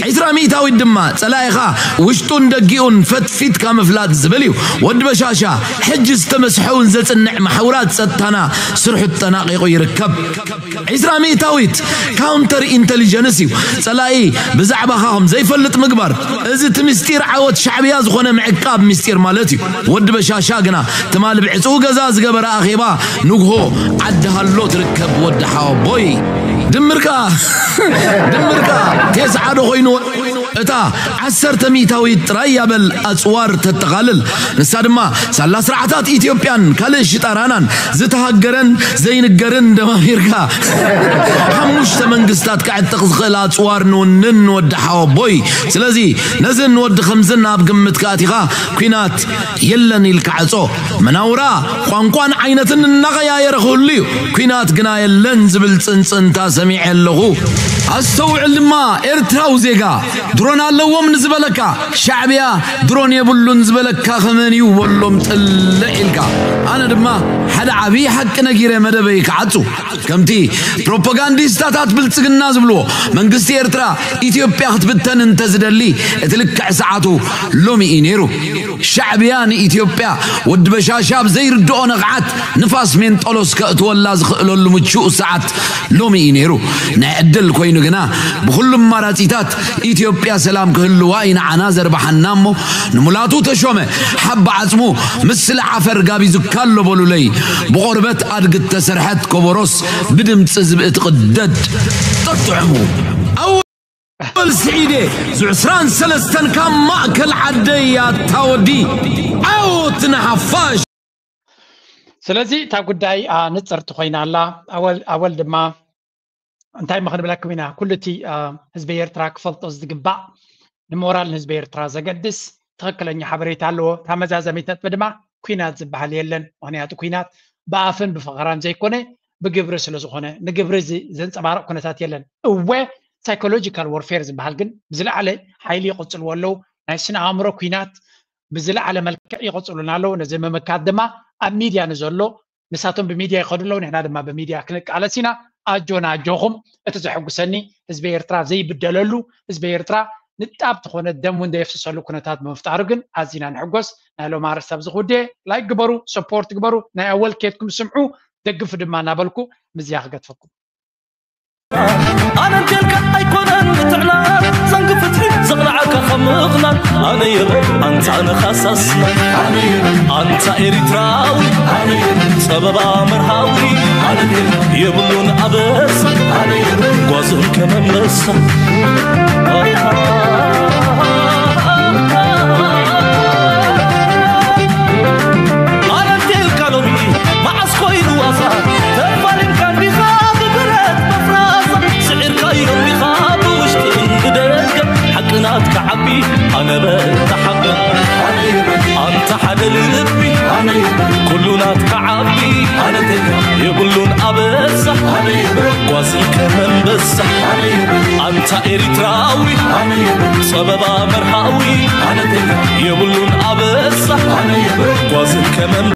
ዒስራ ሚእታዊት ድማ ጸላኢኻ ውሽጡን ደጊኡን ፈትፊትካ ምፍላጥ ዝብል እዩ። ወዲ በሻሻ ሕጂ ዝተመስሐውን ዘጽንዕ ማሕውራት ጸጥታና ስርሑ ተጠናቒቑ ይርከብ። ዒስራ ሚእታዊት ካውንተር ኢንተሊጀንስ እዩ። ጸላኢ ብዛዕባኻ ከም ዘይፈልጥ ምግባር። እዚ እቲ ምስጢር ዓወት ሻዕብያ ዝኾነ ምዕቃብ ምስጢር ማለት እዩ። ወዲ በሻሻ ግና ትማል ብዕጹው ገዛ ዝገበረ ኣኼባ ንግሆ ዓዲ ሃሎ ትርከብ ወዲ ሓወቦይ። ድምርካ ድምርካ ቴስዓ ዶ ኮይኑ እታ ዓሰርተ ሚእታዊት ጥራይ ያበል ኣጽዋር ተጠቓልል። ንሳ ድማ ሳላ ስርዓታት ኢትዮጵያን ካልእ ሽጣራናን ዝተሃገረን ዘይንገርን ደማሚርካ ሓሙሽተ መንግስታት ከዕጥቕ ዝኽእል ኣጽዋር ንውንን ንወዲ ሓወቦይ። ስለዚ ነዝን ንወዲ ከምዝን ኣብ ግምት ከኣቲኻ ኲናት የለን ኢልካ ዕጾ። መናውራ ቋንቋን ዓይነትን እናቐያየረ ክህሉ እዩ። ኲናት ግና የለን ዝብል ጽንጽንታ ሰሚዐ ኣለኹ። ኣስተውዕል ድማ ኤርትራዊ ዜጋ፣ ድሮን ኣለዎም ንዝበለካ ሻዕብያ ድሮን የብሉን ዝበለካ ከመን እዩ በሎም ጥልዕ ኢልካ። ኣነ ድማ ሓደ ዓብዪ ሓቂ ነጊረ መደበይ ክዓጹ። ከምቲ ፕሮፓጋንዲስታታት ብልጽግና ዝብልዎ መንግስቲ ኤርትራ ኢትዮጵያ ክትብተን እንተዝደሊ እቲ ልክዕ ሰዓቱ ሎሚ እዩ ነይሩ። ሻዕብያ ንኢትዮጵያ ወዲ በሻሻ ብዘይርድኦ ነቕዓት ንፋስ ሜንጠሎስ ከእትወላ ዝኽእለሉ ምቹእ ሰዓት ሎሚ እዩ ነይሩ። ናይ ዕድል ኮይኑ ግና ብኹሉ ኣማራጺታት ኢትዮጵያ ሰላም ክህልዋ እዩ ንዓና ዘርብሓና እሞ ንሙላቱ ተሾመ ሓባ ዓጽሙ ምስሊ ዓፈር ጋቢዙካ ኣሎ በሉለይ። ብቆርበት ኣድጊ እተሰርሐት ኮቦሮስ ብድምጺ ዝብኢ ትቕደድ። ጠጥዕሙ። ኣወል ስዒዴ፣ ዙዕ ዕስራን ሰለስተን ካብ ማእከል ዓደይ ኣታ ወዲ። ዓወት ንሓፋሽ። ስለዚ እታ ጉዳይ ንጽርቲ ኮይና ኣላ። ኣወል ኣወል ድማ እንታይ እሞ ክንብለኩም ኢና፣ ኩሉ እቲ ህዝቢ ኤርትራ ክፈልጦ ዝግባእ ንሞራል ንህዝቢ ኤርትራ ዘገድስ ትኽክለኛ ሓበሬታ ኣለዎ። እታ መዛዘሚት ነጥቢ ድማ ኲናት ዝበሃል የለን። ምኽንያቱ ኲናት ብኣፍን ብፈኸራን ዘይኮነ ብግብሪ ስለ ዝኾነ ንግብሪ ዚ- ዘንጸባርቕ ኩነታት የለን። እወ ሳይኮሎጂካል ወርፌር ዝበሃል ግን ብዝለዓለ ሓይሊ ይቕጽልዎ ኣለዉ። ናይ ስነ ኣእምሮ ኲናት ብዝለዓለ መልክዕ ይቕጽሉና ኣለዉ። ነዚ ምምካት ድማ ኣብ ሚድያ ንዘሎ ንሳቶም ብሚድያ ይኸዱ ኣለዉ፣ ንሕና ድማ ብሚድያ ክንቃለስ ኢና። ኣጆና ኣጆኹም። እቲ ዘሐጉሰኒ ህዝቢ ኤርትራ ዘይብደለሉ፣ ህዝቢ ኤርትራ ንጣብ ዝኾነ ደም እውን ዘየፍስሰሉ ኩነታት ብምፍጣሩ ግን ኣዚና ንሕጎስ። ናይ ሎም ኣርእስቲ ኣብዚ ክውድእ። ላይክ ግበሩ፣ ሰፖርት ግበሩ፣ ናይ ኣወል ኬድኩም ስምዑ፣ ደግፉ ድማ እናበልኩ ምዝያ ክገድፈኩም። ኣነ እንቴልካ ኣይኮነን ብጥዕና ዘንግ ፍትሒ ዘቕላዓካ ካብ ምቕናን ኣነ የበ ኣንታ ንኻሳስና ኣነ የበ ኣንታ ኤሪትራዊ ኣነ የበ ጸበባ መርሃዊ ኣነ የበ የብሉን ኣበሳ ኣነ የበ ጓዝን ከመመሳ ኣነ እንቴልካ ሎሚ መዓስ ኮይኑ ዋሳ ተፋሊምካ እንዲኻ ብብረት ኣንታ ኤሪትራዊ ኣነ የብል ጸበባ መርሃዊ ኣነ ቴጋ የብሉን ኣበሳ ኣነ የብል ጓዝን ከመን